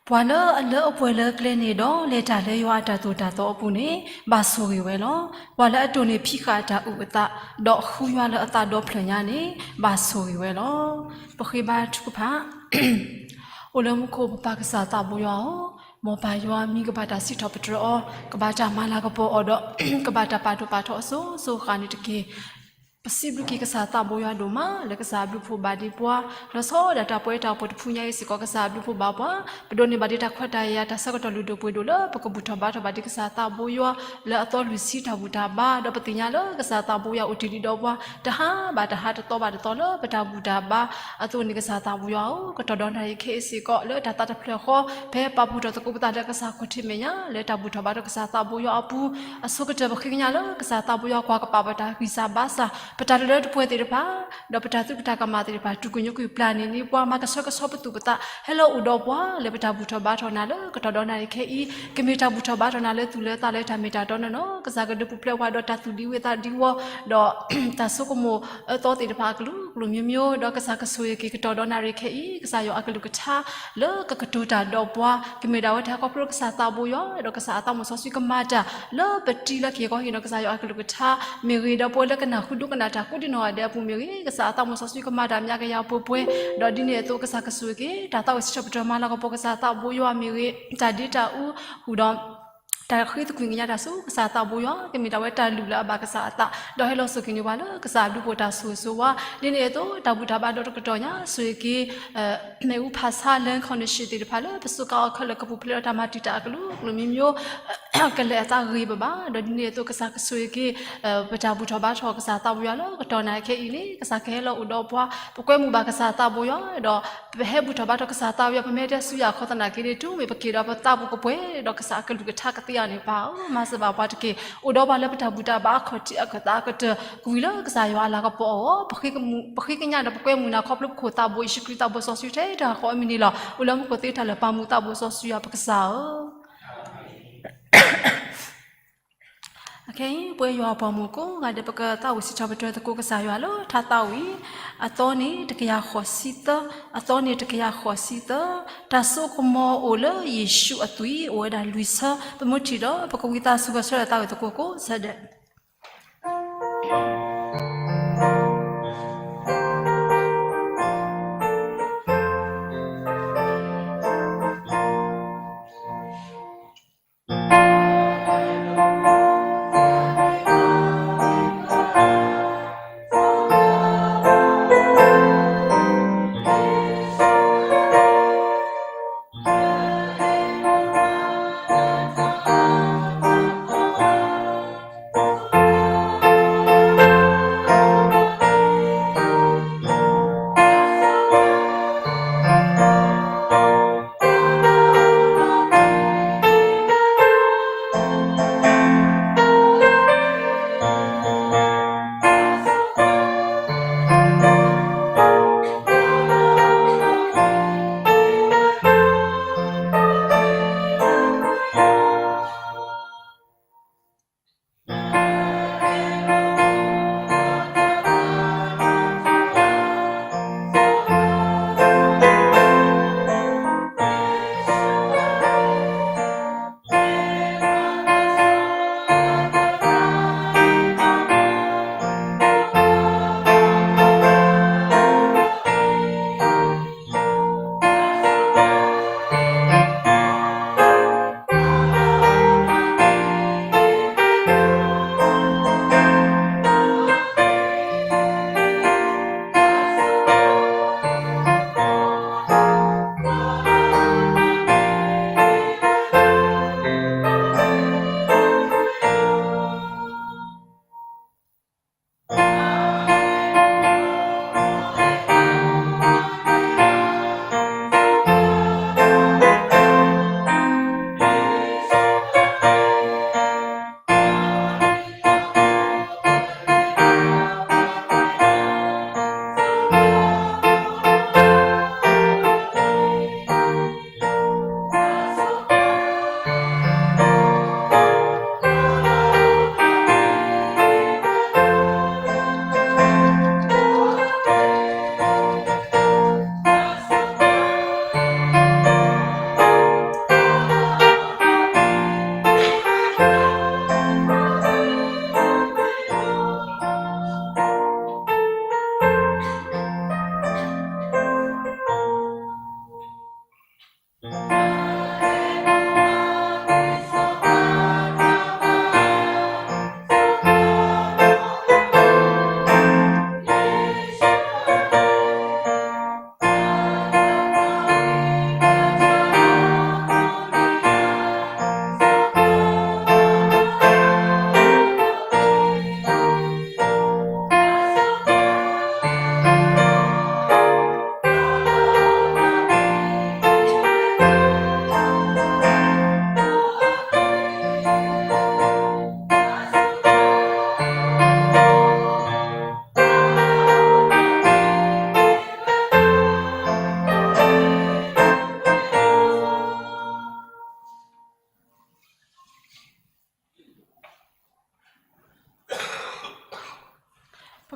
ပှၤလၢအလၢအပှဲၤလၢကျဲန့ၣ် ဒီးလဲၤတၢ်လၢယွၤအတၢ်သိၣ်တၢ်သီအပူၤန့ၣ် ဘၣ်ဆိၣ်ဂ့ၤဝဲလီၤ. ပှၤလၢအတိၢ်န့ၢ်ဖံးဃာ်အတၢ်အုၣ်အသး, ဒီးဃုယွၤလၢအသးဒီဖျၢၣ်ညါန့ၣ် ဘၣ်ဆိၣ်ဂ့ၤဝဲလီၤ. ပဃ့ဘါထုကဖၣ်. အိၣ်လၢမူခိၣ်ပပၢ်ကစၢ်သးဘိယွၤဧၢ, မ်ပၢ်ယွၤမံၤကဘၣ်တၢ်စံးထီၣ်ပတြၢၤအီၤ, ကဘၣ်တၢ်မၤလၤကပီၤအီၤဒီး ကဘၣ်တၢ်ပာ်ဒိၣ်ပာ်ထီအီၤအစိၤစိၤအဃၣ်န့ၣ်တက့ၢ်. ပစံးဘျုးက့ၤကစၢ်သးဘိယွၤဒိၣ်မး လၢကစၢ်အဘျုးဖှိၣ်ဘၣ်ဒ့ပှၤ, လီၤဆီဒၣ်တၢ်ပဝဲတၢ်အိၣ်ဖှိၣ်တဖုညါအံၤစ့ၢ်ကီး ကစၢ်အဘျုးဖှိၣ်ဘၣ်ပှၤ, ပဒိးန့ၢ်ဘၣ်ဒ့တၢ်ခွဲးတၢ်ယာ် တၢ်ဆၢကတီၢ်လုၢ်ဒိၣ်ပှ့ၤဒိၣ်လၢ ပကဘူၣ်ထီၣ်ဘါထီၣ်ဘၣ်ဒ့ကစၢ်သးဘိယွၤ လၢအသီလွံၢ်ဆံတၢ်ဘူၣ်တၢ်ဘါ, ဒီးပသ့ၣ်ညါလၢကစၢ်သးဘိယွၤအိၣ်တ့ၢ်လံဒီးပှၤ တဟါဘၣ်တဟါ တသီဘၣ်တသီလၢပတၢ်ဘူၣ်တၢ်ဘါအသိးန့ၣ် ကစၢ်သးဘိယွၤဧၢ, ကတီၢ်ဒီနၣ်ရံၣ်ခဲအံၤစ့ၢ်ကီး လၢတၢ်သးတဖျၢၣ်ဃီ ဖဲပာ်ဖှိၣ်ထီၣ်သကိးပသးလၢကစၢ်ခီၣ်ထံးမဲာ်ညါ လၢတၢ်ဘူၣ်ထီၣ်ဘါထီၣ်ကစၢ်သးဘိယွၤအပူၤ အဆိကတၢၢ် ပဃ့ကညးလၢကစၢ်သးဘိယွၤကွၢ်ကပာ်ပတၢ်ဂံၢ်စၢ်ဘါစၢ် ပတၢ်လၢလၢတပှဲၤသ့ၣ်တဖၣ် ဒီးပတၢ်သူၣ်က့ၣ်သးကမၣ်သ့ၣ်တဖၣ် တူၢ်ကညိကွံာ်ပျၢ်န့ၢ်န့ၢ်ပှၤ မၤကဆှဲကဆှီပသူၣ်ပသး ဟဲလီၤအိၣ်ဒီးပှၤလၢပတၢ်ဘူၣ်ထီၣ်ဘါထီၣ်နၤလၢကတီၢ်ဒီနၣ်ရံၣ်ခဲအံၤ ကမ့ၢ်တၢ်ဘူၣ်ထီၣ်ဘါထီၣ်နၤလၢသူၣ်လၢသးလၢတၢ်မ့ၢ်တၢ်တီနီၢ်နီၢ် ကစၢ်ကဒုးပူၤဖျဲးပှၤဒီးတၢ်သူၣ်ဒံဝ့သးဒံဝီ ဒီး တၢ်ဆိကမိၣ်အၢသီသ့ၣ်တဖၣ်အကလုာ်ကလုာ်မျိုးမျိုး ဒီးကစၢ်ကဆိၣ်ဂ့ၤက့ၤကတီၢ်ဒီနၣ်ရံၣ်ခဲအံၤ ကစၢ်ယွၤအကလုၢ်ကထါ လၢကကတိၤတၢ်ဒီးပှၤ ကမ့ၢ်ဒၣ်ဝဲတၢ်ခီဖျိကစၢ်သးဘိယွၤ ဒီးကစၢ်အသးမုၣ်စီဆှံကမၤတၢ် လၢပတံၤလၢခံကီၢ်ဟံၣ်နီၤ ကစၢ်ယွၤအကလုၢ်ကထါ မ့ၢ်ဂ့ၤ ဒီးပဝဲလၢကနၢ်ဟူဒိကနၣ်တၢ်ကိးဒံနီၢ်ဂၤဒဲးအပူၤမ့ၢ်ဂ့ၤ ကစၢ်အသးမုၣ်စီဆှံကမၤတၢ်မၠးကယၤပှဲၤပှဲၤ ဒီးဒ်န့ၣ်အသိးကစၢ်ကဆိၣ်ဂ့ၤက့ၤ တၢ်သးအိၣ်စံးထီၣ်ပတြၢၤမၤလၤကပီၤကစၢ်သးဘိယွၤမ့ၢ်ဂ့ၤ တၢ်ဒ့တၢ်အူဃုာ်ဒီး တၢ်ဃ့သကွံၢ်ကညးတၢ်ဆူကစၢ်သးဘိယွၤ ကမ့ၢ်ဒၣ်ဝဲတၢ်လုၢ်လၢအဘၣ်ကစၢ်အသး ဒီးဟဲလီၤဆိၣ်ဂ့ၤန့ၢ်ပှၤလၢကစၢ်အဘျုးဖှိၣ်တၢ်ဆိၣ်ဂ့ၤဆိၣ်ဝါ ဒ်န့ၣ်အသိး တၢ်ဘူၣ်တၢ်ဘါဒီတကတီၢ်ညါ ဆိၣ်ဂ့ၤက့ၤ မ့ၣ်အူဖးဆါ land condition သ့ၣ်တဖၣ်လၢပစူးကါအီၤခဲလၢာ် ကပူၤဖျဲးဒီးတၢ်မၤတံာ်တာ်အကလုာ်ကလုာ်မျိုးမျိုး ကလဲၤအသးဂ့ၤဘၣ်ဘၣ် ဒီးဒ်န့ၣ်အသိးကစၢ်ကဆိၣ်ဂ့ၤက့ၤ ပတၢ်ဘူၣ်ထီၣ်ဘါထီၣ်ကစၢ်သးဘိယွၤလၢကတီၢ်နၣ်ရံၣ်ခဲအံၤန့ၣ် ကစၢ်ကဟဲလီၤအိၣ်ဒီးပှၤ ပကွဲမုာ်ဘၣ်ကစၢ်သးဘိယွၤ ဒီးပဟဲဘူၣ်ထီၣ်ဘါထီၣ်ကစၢ်သးဘိယွၤ ပမ့ၢ်တဲဆူယၤခီသနာ်က့န့ၣ် တုၤမ့ၢ်ပက့ၤဒီးပသးပူၤကပှဲၤဒီးကစၢ်အကလုၢ်ကထါကသ့အီၤန့ၣ် ပၢ်ဧၢ မၤစၢၤဘၣ်ပှၤတက့ၢ် အိၣ်ဒီးပှၤလၢပတၢ်ဘူၣ်တၢ်ဘါအခီၣ်ထံးအခီၣ်သးအကတၢၢ် ကွံာ်လၢကစၢ်ယွၤအလၤကပီၤအဂီၢ် ပဃ့ကညးဒီးပကွဲမုာ်နၤခီဖျိပခိၣ်သးဘိယ့ၣ်ၡူးခရံာ်သးဘိစီဆှံထဲတၢ်ဃီအမံၤန့ၣ်လီၤ. အိၣ်လၢမူခိၣ်သ့တၢ်လၢာ်ပာ်မူသးဘိစီဆှံယွၤပကစၢ်ဧၢ ခဲအံၤ ပဝဲယွၤအပှၤမုၣ်ကိးဂၤဒဲး ပကသးဝံၣ်စံးထီၣ်ပတြၢၤသကိးကစၢ်ယွၤလၢထါသးဝံၣ် အသီန့ၣ်တကယၤဃိးဆံသၢ, အသီန့ၣ်တကယၤဃိးဆံသၢ, တၢ်စိကမီၤအိၣ်လၢယ့ၣ်ၡူးအသွံၣ် အိၣ်ဝဲဒၣ်လွံၢ်ဆၢ, ပမ့ၢ်ထံၣ်ဒီး ပကဝံသးစူၤဂဲၤဆၢထၢၣ်သးဝံၣ်သကိးကိးဂၤဒဲး.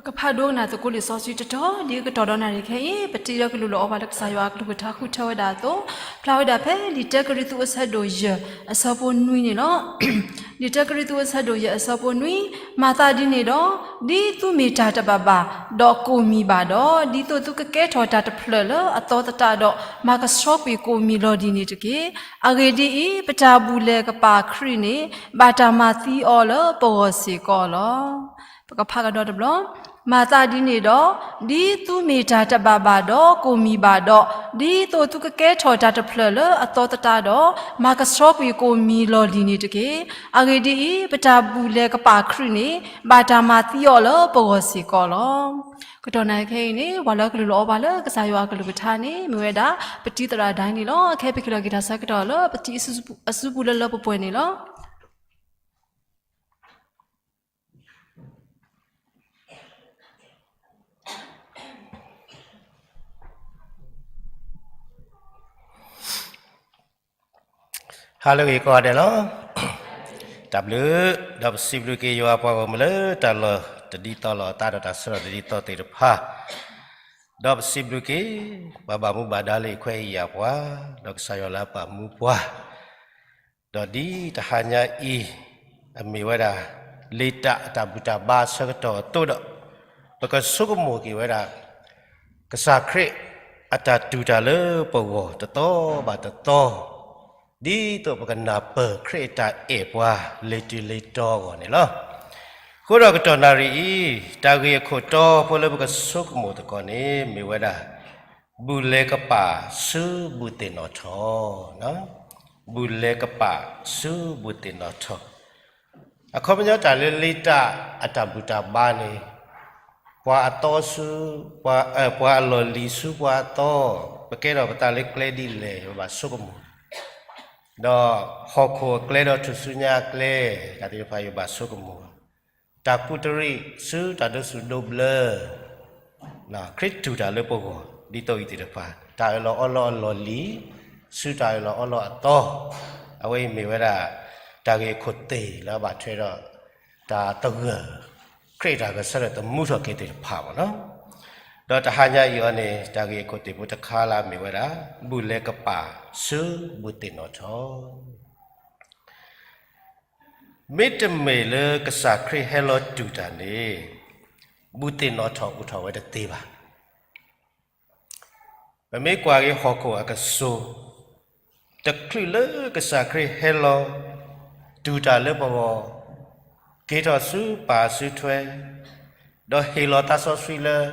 ကဖးဒိကနၣ်သကိးလံာ်စီဆှံတတီၤ ဒ်ကတီၢ်ဒီးနၣ်ရံၣ်ခဲအံၤ ပတံၤဒီးကလုၢ်လီၤအီၤဘၣ်လၢကစၢ်ယွၤအကလုၢ်ကထါဃုထၢဝဲဒၣ်အသိး, ဖျါဝဲဒၣ်ဖဲ လံာ်တၢကရံၣ်သူး အဆၢဒိၣ်ယဲၢ် အဆၢဖိနွံန့ၣ်လီၤ. လံာ်တၢကရံၣ်သူး အဆၢဒိၣ်ယဲၢ် အဆၢဖိနွံ, မၤသးဒ်န့ၣ်ဒီး, ဒ်သုမ့ၢ်တၢ်တဘၣ်ဘၣ်, ဒီးကိၣ်မံၤဘၣ်ဒီး, ဒ်သိးသုကကဲထီၣ်တၢ်တဖျၢၣ်လၢအသီသတးဒီး, မၤကဆှီကွံာ်ကိၣ်မံၤလီၤဒ်န့ၣ်တက့ၢ်. အဂ့ၢ်ဒ်အံၤ, ပတၢ်ဘူၣ်လဲၤကပာ်ခရံာ်န့ၣ် ဘၣ်တၢ်မၤသံအီၤလၢပဂီၢ်စ့ၢ်ကီးလီၤ. ပကဖးကဒီးတဘျီ, မၤသးဒ်န့ၣ်ဒီး, ဒ်သုမ့ၢ်တၢ်တဘၣ်ဘၣ်ဒီးကိၣ်မံၤဘၣ်ဒီး, ဒ်သိးသုကကဲထီၣ်တၢ်တဖျၢၣ်လၢအသီသတးဒီး, မၤကဆှီကွံာ်ကိၣ်မံၤလီၤဒ်န့ၣ်တက့ၢ်. အဂ့ၢ်ဒ်အံၤ, ပတၢ်ဘူၣ်လဲၤကပာ်ခရံာ်န့ၣ် ဘၣ်တၢ်မၤသံအီၤလၢပဂီၢ်စ့ၢ်ကီးလီၤ. ကတီၢ်နၣ်ရံၣ်ခဲအံၤန့ၣ် ပှၤလၢကလုၢ်လီၤအီၤဘၣ်လၢကစၢ်ယွၤအကလုၢ်ကထါန့ၣ် မ့ၢ်ဝဲဒၣ် ပတံၤသရၣ်ဒၣ်အံၤန့ၣ်လီၤ. ခဲအံၤပကဟ့ၣ်လီၤက့ၤတၢ်ဆၢကတီၢ်လၢပတံၤအစုပူၤလၢလၢပှဲၤပှဲၤန့ၣ်လီၤ. ဟါလၢအဂ့ၤကိးဂၤဒဲးလီၤ. တၢ်ဘျုး, ဒီးပစံးဘျုးက့ၤယွၤပှၤဂီၢ်မုၢ်လၢတၢ်လီၢ်တဒ်သိးလိာ်အသးဒီးတၢ်ဆၢထၢၣ်တဒ်သိးသ့ၣ်တဖၣ်, ဒီးပစံးဘျုးက့ၤ ပှၤဘၣ်မူဘၣ်ဒါလၢအခွဲးအယာ်ပှၤ, ဒီးကစၢ်ယွၤလၢအပာ်မူပှၤ ဒီးဒ်တဟါညါအံၤ အမ့ၢ်ဝဲဒၣ် လ့တၢ်အတၢ်ဘူၣ်တၢ်ဘါအဆၢကတီၢ်အသိးဒီး ပကဆိကမိၣ်က့ၤဝဲဒၣ် ကစၢ်ခရံာ်အတၢ်တူၢ်တၢ်လၢပဂီၢ်တသီဘၣ်တသီ, ဒ်သိးပကနၢ်ပၢၢ်ခရံာ်အတၢ်အဲၣ်ပှၤလၢတုၤလၢတီအဂီၢ်န့ၣ်လီၤ. အဃိဒီးကတီၢ်နၣ်ရံၣ်အံၤ တၢ်ဂ့ၢ်အခိၣ်တီဖိလၢပကဆိကမိၣ်သကိးန့ၣ် မ့ၢ်ဝဲဒၣ် ဘူၣ်လဲၤကပာ်ဆူဘူၣ်သ့ၣ်နီၣ်ထီၣ်, ဘူၣ်လဲၤကပာ်ဆူဘူၣ်သ့ၣ်နီၣ်ထီၣ်. အခီပညီတၢ်လၢလ့တၢ်အတၢ်ဘူၣ်တၢ်ဘါန့ၣ် ပှၤအသီဆူ, ပှၤ, ပှၤအလီၢ်လံၤဆူပှၤအသီ, ပကဲထီၣ်ပသးလၢကျဲဒ်လဲၣ် ပဘၣ်ဆိကမိၣ်, ဒီးဟီၣ်ခိၣ်အကျဲဒီးထူၣ်စုညါအကျဲ တၢ်သ့ၣ်တဖၣ်ယဘၣ်ဆိကမိၣ် တၢ်ကူးတရံးဆူတၢ်ဒိးဆူၣ်ဒိးဘျၢ, ခရံာ်တူၢ်တၢ်လၢပဂီၢ် ဒ်သိးအံၤသ့ၣ်တဖၣ် တၢ်အၢၣ်လီၤအီလီၤအလီၢ်လံၤ ဆူတၢ်အၢၣ်လီၤအီလီၤအသီ, အဝဲအံၤမ့ၢ်ဝဲဒၣ် တၢ်ဂ့ၢ်အခိၣ်သ့ၣ်လၢအဘၣ်ထွဲဒီး တၢ်သဂၢၢ် ခရံာ်တၢ်ဂဲၤဆၢထၢၣ်သမူထီၣ်က့ၤသ့ၣ်တဖၣ်မ့ၢ်နီၤ. ဒီးတဟါညါအံၤအီၤန့ၣ် တၢ်ဂ့ၢ်အခိၣ်သ့ၣ်ဖိတခါလၢအမ့ၢ်ဝဲဒၣ် ဘူၣ်လဲၤကပာ်ဆူဘူၣ်သ့ၣ်နီၣ်ထီၣ် မ့တမ့ၢ်လၢကစၢ်ခရံာ်ဟဲလီၤတူၢ်တၢ်န့ၣ် ဘူၣ်သ့ၣ်နီၣ်ထီၣ်အိၣ်ထီၣ်ဝဲတသ့ဘၣ်. ပမ့ၢ်ကွၢ်က့ၤဟီၣ်ခိၣ်အကစိၤ, တချုးလၢကစၢ်ခရံာ်ဟဲလီၤတူၢ်တၢ်လၢပဂီၢ်, က့ၤထီၣ်ဆူပၢ်စုထွဲ, ဒီးဟ့ၣ်လီၤသးစီဆှံလၢ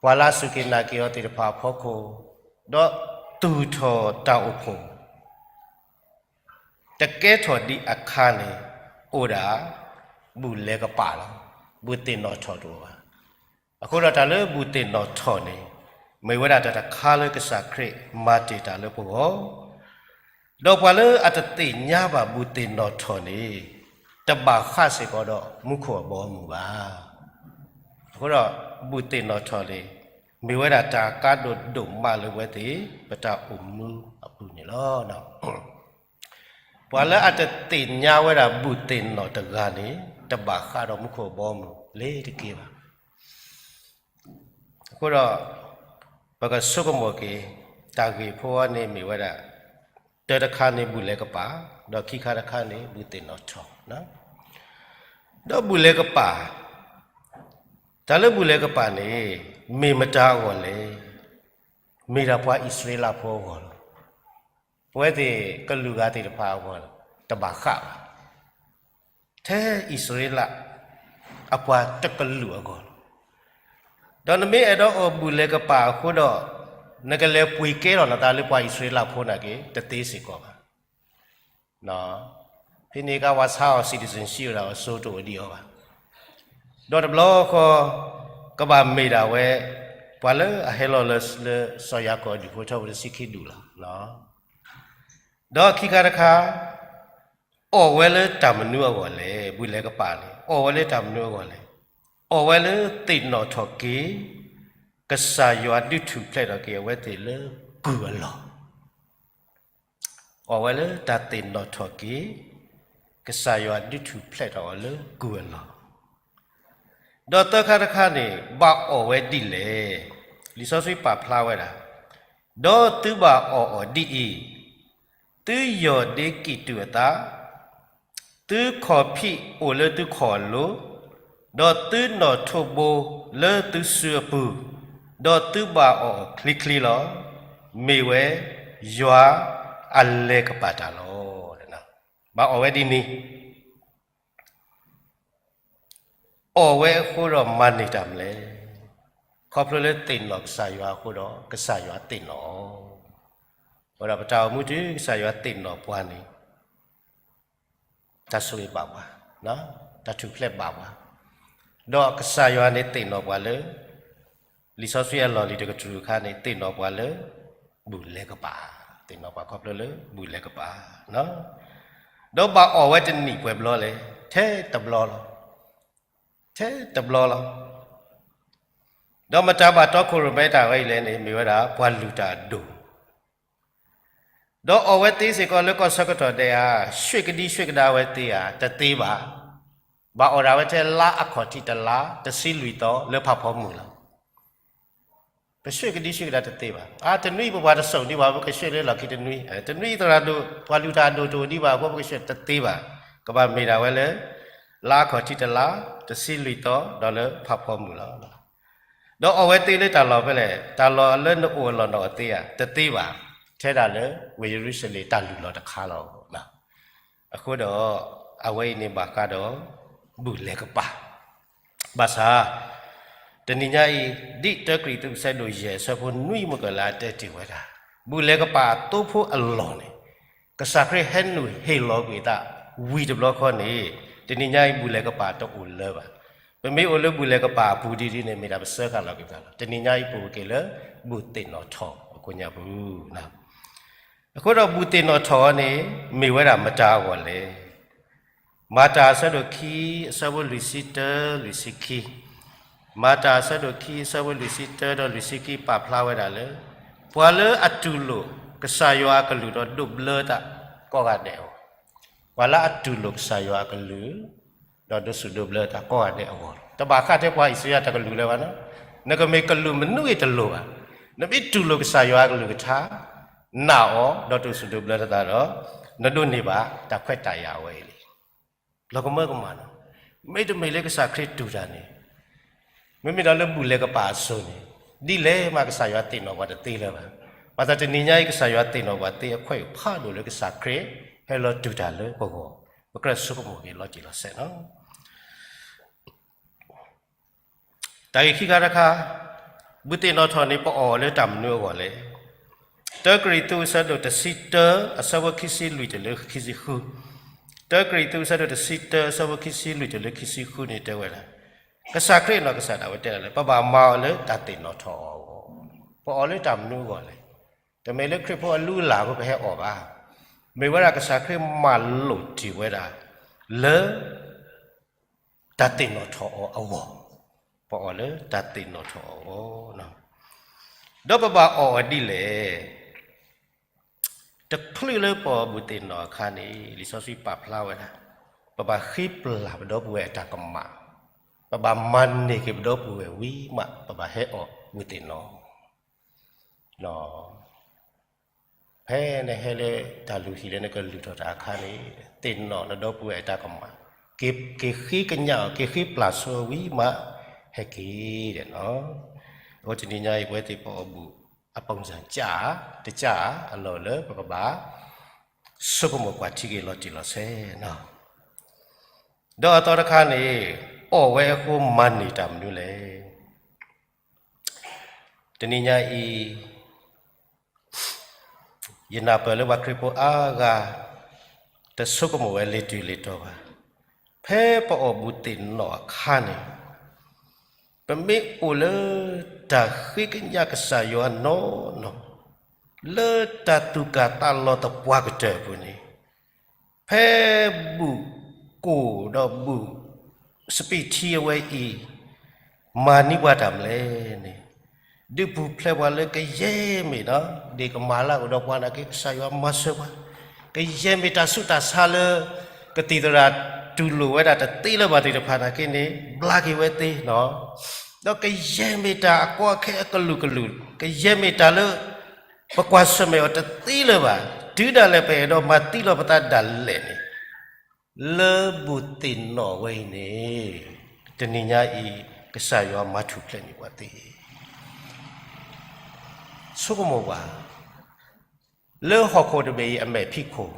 ပှၤလၢအစူၢ်က့ၤနာ်က့ၤအီၤသ့ၣ်တဖၣ်အဖီခိၣ်, ဒီးသူၣ်ထီၣ်တၢ်အိၣ်ဖှိၣ် တကဲထီၣ်ဒံးအခါန့ၣ် အိၣ်ဒၣ် ဘူၣ်လဲၤကပာ်လီၤ. ဘူၣ်သ့ၣ်နီၣ်ထီၣ်တအိၣ်ဘၣ်. အဃိဒီးတၢ်လၢဘူၣ်သ့ၣ်နီၣ်ထီၣ်န့ၣ် မ့ၢ်ဝဲဒၣ်တၢ်တခါလၢကစၢ်ခရံာ်မၤတ့ၢ်တၢ်လၢပဂီၢ်, ဒီးပှၤလၢအတသ့ၣ်ညါဘၣ်ဘူၣ်သ့ၣ်နီၣ်ထီၣ်န့ၣ် တဘၣ်ဃးစ့ၢ်ကီးဒီးမူခိၣ်အဘီအမုၢ်ဘၣ်. အဃိဒီး ဘူၣ်သ့ၣ်နီၣ်ထီၣ်န့ၣ် မ့ၢ်ဝဲဒၣ်တၢ်ကါဒိၣ်ဒိၣ်မးလၢအဝဲသ့ၣ် ပတၢ်အိၣ်မူအပူၤန့ၣ်လီၤ. ပှၤလၢအတသ့ၣ်ညါဝဲဒၣ်ဘူၣ်သ့ၣ်နီၣ်တဂၤန့ၣ် တဘၣ်ဃးဒီးမူခိၣ်အဘီအမုၢ်လၢၤတက့ၢ်ဘၣ်. အဃိဒီး ပကဆိကမိၣ်က့ၤ တၢ်ဂ့ၢ်ဖိအံၤန့ၣ်မ့ၢ်ဝဲဒၣ် တၢတခါန့ၣ်ဘူၣ်လဲၤကပာ်, ဒီးခံခါတခါန့ၣ် ဘူၣ်သ့ၣ်နီၣ်ထီၣ်. ဒီးဘူၣ်လဲၤကပာ်, တၢ်လၢဘူၣ်လဲၤကပာ်န့ၣ် မ့ၢ်မတၤအဂီၢ်လဲၣ်. မ့ၢ်ဒၣ်ပှၤအံၣ်စရ့လးဖိအဂီၢ်လီၤ. ပဝဲသ့ၣ်ကလုာ်ဂၤသ့ၣ်တဖၣ်အဂီၢ် တဘၣ်ဃးဘၣ်. ထဲအံၣ်စရ့လး အပှၤတကလုာ်အဂီၢ်လီၤ. ဒီးနမ့ၢ်အဲၣ်ဒိးအီၣ်ဘူၣ်လဲၤကပာ်အဃိဒီး နကလဲၤပှ့ၤကဲထီၣ်နသးလၢပှၤအံၣ်စရ့လးဖိနာ်က့ တသ့စ့ၢ်ကီးဘၣ်. ဖဲန့ၣ်ကဝၤဆါအီၤ citizenship ဒၣ်အစိတအိၣ်ဒံးအီၤဘၣ်. ဒီးတဘျီဃီ ကဘၣ်မ့ၢ်ဒၣ်ဝဲ ပှၤလၢအဟဲလီၤလၢ လၢစီၤယၤကိာ်အဒူၣ်ဖိထၢဖိတဆံခံဒူၣ်လီၤ. ဒီးခံခါတခါ အီၣ်ဝဲလၢတၢ်မနုၤအဂီၢ်လဲၣ်, ဘူၣ်လဲၤကပာ်န့ၣ် အီၣ်ဝဲလၢတၢ်မနုၤအဂီၢ်လဲၣ်. အီၣ်ဝဲလၢသ့ၣ်နီၣ်ထီၣ်က့ၤ ကစၢ်ယွၤဒုးထူၣ်ဖျဲးထီၣ်က့ၤအဝဲသ့ၣ်လၢကုၢ်အလီၢ်. အီၣ်ဝဲလၢတၢ်သ့ၣ်နီၣ်ထီၣ်က့ၤ ကစၢ်ယွၤဒုးထူၣ်ဖျဲးထီၣ်အီၤလၢကုၢ်အလီၢ်. ဒီးသၢခါတခါန့ၣ် ဘၣ်အီၣ်ဝဲဒ်လဲၣ်. လံာ်စီဆှံပာ်ဖျါဝဲဒၣ်, ဒီးသုဘၣ်အီၣ်အီၤဒ်အံၤ, သုယီၢ်ဒ့ကံၣ်တူာ်အသး, သုခီၣ်ဖံးအိၣ်လၢသုခီၣ်အလိၤ, ဒီးသုနီၣ်ထိးဘိလၢသုစုအပူၤ, ဒီးသုဘၣ်အီၣ်အီၤချ့ချ့လီၤ. မ့ၢ်ဝဲယွၤအလဲၤကပာ်တၢ်လီၤ. ဘၣ်အီၣ်ဝဲဒ်န့ၣ် အီၣ်ဝဲအဃိဒီးမၤန့ၢ်တၢ်မနုၤလဲၣ်. ခီဖျိလၢသ့ၣ်နီၣ်ကစၢ်ယွၤအဃိဒီး ကစၢ်ယွၤသ့ၣ်နီၣ်အီၤ. အဃိဒီးပတၢ်အိၣ်မူတုၤကစၢ်ယွၤသ့ၣ်နီၣ်ပှၤန့ၣ် တၢ်ဆိၣ်ဂ့ၤဘၣ်ပှၤ, တၢ်ထူၣ်ဖျဲးဘၣ်ပှၤ, ဒီးကစၢ်ယွၤန့ၣ်သ့ၣ်နီၣ်ပှၤလၢ လံာ်စီဆှံအလီၢ်လံၤတကတြူၢ်အခါန့ၣ် သ့ၣ်နီၣ်ပှၤလၢ ဘူၣ်လဲၤကပာ်, သ့ၣ်နီၣ်ပှၤခီဖျိလၢဘူၣ်လဲၤကပာ်, ဒီးဘၣ်အီၣ်ဝဲတနံၣ်ပှဲၤဘျီလဲၣ်, ထဲတဘျီလီၤ. ထဲတဘျီလီၤ. ဒီးမတၤဘၣ်တီခိၣ်ရိၣ်မဲတၢ်ဝဲအံၤလဲၣ်န့ၣ် မ့ၢ်ဝဲဒၣ်ပှၤလုၢ်တၢ်အဒိၣ် ဒီးအီၣ်ဝဲသ့စ့ၢ်ကီးလၢကီၢ်ဆၢကတီၢ်ဒဲးဧါ, ဆှ့ၣ်ကဒံဆှ့ၣ်ကဒါဝဲသ့ဧါ, တသ့ဘၣ်. ဘၣ်အီၣ်ဒၣ်ဝဲထဲလါအခီၣ်ထံးတလါ တဆံလွံၢ်သီလၢဖးဖီမုၢ်လီၤ. ပဆှ့ၣ်ကဒံဆှ့ၣ်ကဒါတသ့ဘၣ်. အါ တနွံပပှၤတစိၢ်ဒံးဘၣ် ပကဆှ့ၣ်လၢလီၢ်ခံတနွံ, တနွံသရၣ်ဒိၣ် ပှၤလုၢ်တၢ်အဒိၣ်တအိၣ်ဒံးဘၣ်အဃိ ပကဆှ့ၣ်တသ့ဘၣ်. ကဘၣ်မ့ၢ်ဒၣ်ဝဲလၢ လါအခီၣ်ထံးတလါ တဆံလွံၢ်သီ ဒီးလၢဖးဖီမုၢ်လီၤ. ဒီးအီၣ်ဝဲသ့လၢတၢ်လီၢ်ဖဲလဲၣ်, တၢ်လီၢ်လၢနအိၣ်အလီၢ်နီၣ်အီၤသ့ဧါ, တသ့ဘၣ်. ထဲဒၣ်လၢဝ့ၢ်ယရူၤၡလ့ၣ်တၢ်လုၢ်လီၢ်တခါလီၤ. အဃိဒီး အဝဲအံၤန့ၣ်ဘၣ်ဃးဒီး ဘူၣ်လဲၤကပာ် ဘၣ်ဆၣ် တနံၤညါအံၤ ဒ်တၢကရံၣ်သူးအဆၢဒိၣ်ယဲၢ် အဆၢဖိနွံမုၢ်ကလၢတဲတ့ၢ်ဝဲဒၣ် ဘူၣ်လဲၤကပာ်အသိဖိအလီၢ်န့ၣ် ကစၢ်ခရံာ်ဟဲနုာ်ဟ့ၣ်လီၤကွံာ်အသး ဝံၤတဘျီဃီန့ၣ် တနံၤညါအံၤ ဘူၣ်လဲၤကပာ်တအိၣ်လၢၤဘၣ်. ပမ့ၢ်အိၣ်လၢဘူၣ်လဲၤကပာ်အပူၤဒ်ဒ်န့ၣ် မ့ၢ်ဒၣ်ပစၢဃာ်လီၤက့ၤသးလီၤ. တနံၤညါအံၤ ပအိၣ်က့ၤလၢ ဘူၣ်သ့ၣ်နီၣ်ထီၣ်အကိးညါပူၤ အဃိဒီး ဘူၣ်သ့ၣ်နီၣ်ထီၣ်အီၤန့ၣ် မ့ၢ်ဝဲဒၣ်မတၤအဂီၢ်လဲၣ်. မၤတၢ်အဆၢဒိၣ်ခံ အဆၢဖိလွံၢ်ဆံတၢ လွံၢ်ဆံခံ, မၤတၢ်အဆၢဒိၣ်ခံ အဆၢဖိလွံၢ်ဆံတၢ ဒီးလွံၢ်ဆံခံ ပာ်ဖျါဝဲဒၣ်လၢ ပှၤလၢအတူၢ်လိာ်ကစၢ်ယွၤအကလုၢ်ဒီးဒိးဘျၢသးကိးဂၤဒဲးအဂီၢ်, ပှၤလၢအတူၢ်လိာ်ကစၢ်ယွၤအကလုၢ် ဒီးဒိးဆူၣ်ဒိးဘျၢသးကိးဂၤဒဲးအဂီၢ်လီၤ. တဘၣ်ဃးထဲပှၤအံၣ်စရ့လးတကလုာ်လၢၤဘၣ်နီၤ, နကမ့ၢ်ကလုာ်မနုၤဂ့ၤတလိၣ်ဘၣ်, နမ့ၢ်တူၢ်လိာ်ကစၢ်ယွၤအကလုၢ်ကထါ နာ်အီၤ ဒီးဒိးဆူၣ်ဒိးဘျၢသးဒီး နဒိးန့ၢ်ဘၣ်တၢ်ခွဲးတၢ်ယာ်ဝဲအံၤလံ. လီၤကမၢကမၣ်နီၤ, မ့တမ့ၢ်လၢကစၢ်ခရံာ်တူၢ်တၢ်န့ၣ်, မ့မ့ၢ်ဒီးလၢဘူၣ်လဲၤကပာ်အစိၤန့ၣ်, ဒ်လဲၣ်မးကစၢ်ယွၤသ့ၣ်နီၣ်ပှၤတသ့လၢၤဘၣ်. ဘၣ်ဆၣ်တနံၤညါအံၤ ကစၢ်ယွၤသ့ၣ်နီၣ်ပှၤသ့အခွဲးအံၤဖးဒိၣ်လၢကစၢ်ခရံာ်ဟဲလီၤတူၢ်တၢ်လၢပဂီၢ်, ပကြၢးဆိကမိၣ်က့ၤလီၤတံၢ်လီၤဆဲးနီၤ. တၢ်ဂ့ၢ်ခံခါတခါ, ဘူၣ်သ့ၣ်နီၣ်ထီၣ်န့ၣ် ပအီၣ်လၢတၢ်မနုၤအဂီၢ်လဲၣ်. တၢကရံၣ်သူးအဆၢဒိၣ်တဆံတၢ အဆၢဖိခံဆံလွံၢ်တုၤလၢခံဆံဃု, တၢကရံၣ်သူးအဆၢဒိၣ်တဆံတၢ အဆၢဖိခံဆံလွံၢ်တုၤလၢခံဆံဃုန့ၣ်တဲဝဲဒၣ်, ကစၢ်ခရံာ်နီၢ်ကစၢ်ဒၣ်ဝဲတဲဒၣ်လၢ ပဘၣ်မၤအီၤလၢတၢ်သ့ၣ်နီၣ်ထီၣ်အီၤအဂီၢ်, ပအီၣ်လၢတၢ်မနုၤအဂီၢ်လဲၣ်. တမ့ၢ်လၢခရံာ်ဖိအလုၢ်အလၢ်အဃိပဟဲအီၣ်ဘၣ်, မ့ၢ်ဝဲဒၣ်ကစၢ်ခရံာ်မၤလိာ်တ့ၢ်ဝဲဒၣ် လၢ တၢ်သ့ၣ်နီၣ်ထီၣ်အီၤအဂီၢ်, ပအီၣ်လၢတၢ်သ့ၣ်နီၣ်ထီၣ်အီၤအဂီၢ်, ဒီးပဘၣ်အီၣ်အီၤဒ်လဲၣ်. တချုးလၢပအီၣ်ဘူၣ်သ့ၣ်နီၣ်အခါန့ၣ် လံာ်စီဆှံပာ်ဖျါဝဲဒၣ်, ပဘၣ်ဃ့ပျၢ်ပဒီပုၢ်ဝဲၢ်အတၢ်ကမၣ်, ပဘၣ်မၤန့ၢ်က့ၤပဒီပုၢ်ဝဲၢ်ဝံၤမး ပဘၣ်ဟဲအီၣ်ဘူၣ်သ့ၣ်နီၣ် ဖဲနဟဲလၢတၢ်လုၢ်ဟံၣ်လၢနကလုၢ်ထီၣ်တၢ်အခါန့ၣ်, သ့ၣ်နီၣ်နဒီပုၢ်ဝဲၢ်အတၢ်ကမၣ်, က့ၤဃ့ကညးအီၤ က့ၤဃ့ပျၢ်ဆိဝံၤမး ဟဲက့ၤဒဲးနီၤ. အဃိတနံၤညါအံၤ ပဝဲသ့ၣ်ပအီၣ်ဘူၣ်အပူၤစၢ်ကၢ်ဧါ, တကၢ်ဧါ, အလီၢ်လၢပကဘၣ် ဆိကမိၣ်ကွၢ်ထံက့ၤလီၤတံၢ်လီၤဆဲးနီၤ. ဒီးအသီတခါန့ၣ်, အီၣ်ဝဲအဃိမၤန့ၢ်တၢ်မနုၤလဲၣ်. တနံၤညါအံၤ, ယနၢ်ပၢၢ်လၢပှၤခရံာ်ဖိအါဂၤ တဆိကမိၣ်ဝဲလ့ၤတုၤလ့ၤတီၤဘၣ်. ဖဲပအီၣ်ဘူၣ်သ့ၣ်နီၣ်အခါန့ၣ်, ပမ့ၢ်အိၣ်လၢတၢ်ဃ့ကညးကစၢ်ယွၤနီၢ်နီၢ်, လၢတၢ်သူၣ်ကၢ်သးလီၤသပှၢ်ကတၢၢ်အပူၤန့ၣ်, ဖဲဘူၣ်ကိၣ်ဒီးဘူၣ်စပံးထံအဝဲအံၤ မၤန့ၢ်ပှၤတၢ်မနုၤလဲၣ်န့ၣ်, ဒုးပူၤဖျဲးပှၤလၢကယဲၢ်မ့ၢ်နီၤ, ဒ်ကမၤလၢကဒီးပှၤနာ်က့ ကစၢ်ယွၤမၤစၢၤပှၤ, ကယဲၢ်မ့ၢ်တၢ်ဆူးတၢ်ဆါလၢ ကသံၣ်သရၣ် တူၢ်လိာ်ဝဲဒၣ်တသ့လၢၤဘၣ်သ့ၣ်တဖၣ်နာ်က့န့ၣ် ဘျါက့ၤဝဲသ့နီၤ. ဒီးကယဲၢ်မ့ၢ်တၢ်အကီအခဲအကလုာ်ကလုာ်, ကယဲၢ်မ့ၢ်တၢ်လၢ ပကွၢ်ဆၢၣ်မဲာ်အီၤတသ့လၢၤဘၣ်, တုၤဒၣ်လဲာ်ပအဲၣ်ဒိးမၤသံလီၤပသးဒၣ်လဲာ်န့ၣ် လၢဘူၣ်သ့ၣ်နီၣ်ဝဲအံၤန့ၣ် တနံၤညါအံၤ ကစၢ်ယွၤမၤထူၣ်ဖျဲးန့ၢ်ပှၤသ့. ဆိကမိၣ်ပှၤ လၢဟီၣ်ခိၣ်တဘ့ၣ်အံၤအမဲာ်ဖံးခိၣ်,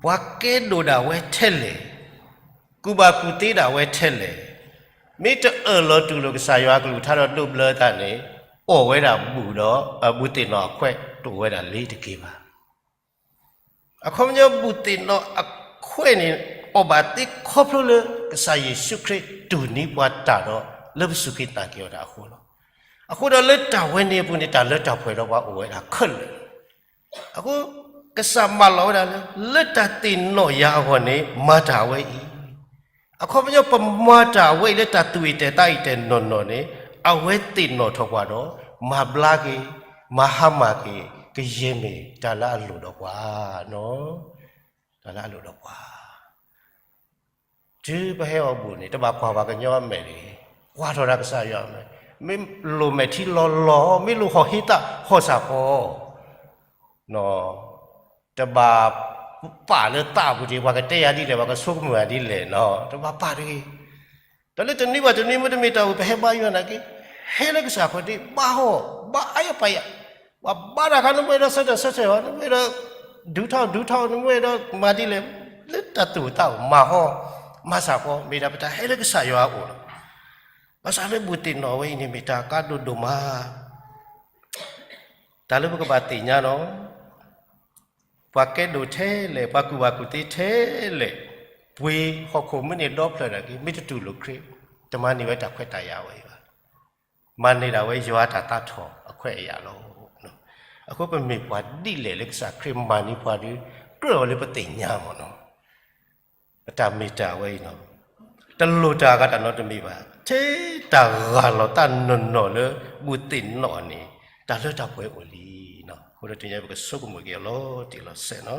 ပှၤကဲဒိၣ်ဒၣ်ဝဲထဲလဲၣ်, ကူၣ်ဘၣ်ကူၣ်သ့ဒၣ်ဝဲထဲလဲၣ်, မ့ၢ်တအၢၣ်လီၤတူၢ်လိာ်ကစၢ်ယွၤအကလုၢ်ကထါဒီးဒိးဘျၢသးန့ၣ် အီၣ်ဝဲဒၣ်ဘူၣ်ဒီး ဘူၣ်သ့ၣ်နီၣ်အခွဲးတအိၣ်ဝဲဒၣ်လၢၤတက့ၢ်ဘၣ်. အခီပညီဘူၣ်သ့ၣ်နီၣ်အခွဲးန့ၣ် အီၣ်ဘၣ်သ့ခီဖျိလၢ ကစၢ်ယ့ၣ်ၡူးခရံာ်တူၢ်န့ၢ်ပှၤတၢ်ဒီး လၢပစူၢ်က့ၤနာ်က့ၤအီၤတၢ်အဃိလီၤ. အဃိဒီးလၢတၢ်ဝဲန့ၣ်အပူၤန့ၣ် တၢ်လၢတၢ်ပှဲၤဒီးပှၤအိၣ်ဝဲဒၣ်ခဲလၢာ်လီၤ. အဃိ ကစၢ်မၢလီၤဝဲဒၣ်လၢ လၢတၢ်သ့ၣ်နီၣ်ယၤအဂီၢ်န့ၣ် မၤတၢ်အဝဲအံၤ အခီပညီပမၤတၢ်အဝဲအံၤလၢတၢ်သူၣ်အံၣ်တဲာ်သးအံၣ်တဲာ်နီၢ်နီၢ်န့ၣ် အဝဲသ့ၣ်နီၣ်ထီၣ်ပှၤဒီး မၤဘျါက့ၤ, မၤဟါမၢ်က့ၤ, ကယဲၢ်မ့ၢ်တၢ်လၢအလိၣ်ဒီးပှၤ, တၢ်လၢအလိၣ်ဒီးပှၤ. တုၤပဟဲအီၣ်ဘူၣ်န့ၣ် တဘၣ်ကွၢ်ပှၤကညီအမဲာ်တဂ့ၤ, ကွၢ်ထီၣ်ဒၣ်ကစၢ်ယွၤအမဲာ်, မ့ၢ်လိၣ်မဲာ်ထံလီၤလီၤ, မ့ၢ်လိၣ်ဟီၣ်ဟ့သၣ်ဟီၣ်စၢ်ဃီ တဘၣ်ပာ်လၢသးအပူၤတဂ့ၤ, ပှၤကတဲယၤဒ်လဲၣ်, ပှၤကဆိကမိၣ်ယၤဒ်လဲၣ်နီၤ, တဘၣ်ပာ်တဂ့ၤ. တၢ်လၢတနွံဘၣ်တနွံမ့တမ့ၢ်တၢ်အိၣ် ပဟဲဘါယွၤနာ်က့, ဟဲလၢကစၢ်ခီၣ်ထံး ဘါဟီၣ်, ဘါအါယပာ်ယၤ, ပှၤဘါတၢ်ခါနမ့ၢ်အဲၣ်ဒိးဆၢထၢၣ်ဆၢထၢၣ်အီၤ, နမ့ၢ်အဲၣ်ဒိးဒုးထီၣ်ဒုးထီၣ်, နမ့ၢ်အဲၣ်ဒိးမၤဒ်လဲၣ်, လၢတၢ်သူၣ်တၢ်အိၣ်မၤဟီ, မၤစၢ်ဃီ, မ့ၢ်ဒၣ်ပတၢ်ဟဲလၢကစၢ်ယွၤအအိၣ်လီၤ. ဘၣ်ဆၣ်လၢဘူၣ်သ့ၣ်နီၣ်ဝဲအံၤန့ၣ် မ့ၢ်တၢ်ကါဒိၣ်ဒိၣ်မး တၢ်လၢပကဘၣ်သ့ၣ်ညါလီၤ. ပှၤကဲဒိၣ်ထဲလဲၣ်, ပှၤကူၣ်ဘၣ်ကူၣ်သ့ထဲလဲၣ်, ပှ့ၤဟီၣ်ခိၣ်မုၢ်နံၤဒီဖျၢၣ်နာ်က့ မ့ၢ်တတူၢ်လိာ်ခရံာ်, တမၤန့ၢ်ဝဲတၢ်ခွဲးတၢ်ယာ်ဝဲအံၤဘၣ်. မၤန့ၢ်ဒၣ်ဝဲယွၤတၢ်သးထီၣ်အခွဲးအယာ်လီၤ. အဃိပမ့ၢ်ပှၤဒ်လဲၣ်လၢကစၢ်ခရံာ်မၤန့ၢ်ပှၤဒီး ကြၢးအီၤလၢပသ့ၣ်ညါမ့ၢ်နီၤ. ပတၢ်မ့ၢ်တၢ်ဝဲအံၤနီၤ, တလိၣ်တၢ်အဂၤတၢ်နီတမံၤဘၣ်, ထဲတၢ်ဂၢ်လီၤသးနီၢ်နီၢ်လၢဘူၣ်သ့ၣ်နီၣ်န့ၣ် တၢ်လၢတၢ်ပှဲၤအိၣ်လံနီၤ. အဃိဒီးတနံၤညါပကဆိကမိၣ်က့ၤအီၤလီၤတံၢ်လီၤဆဲးနီၤ.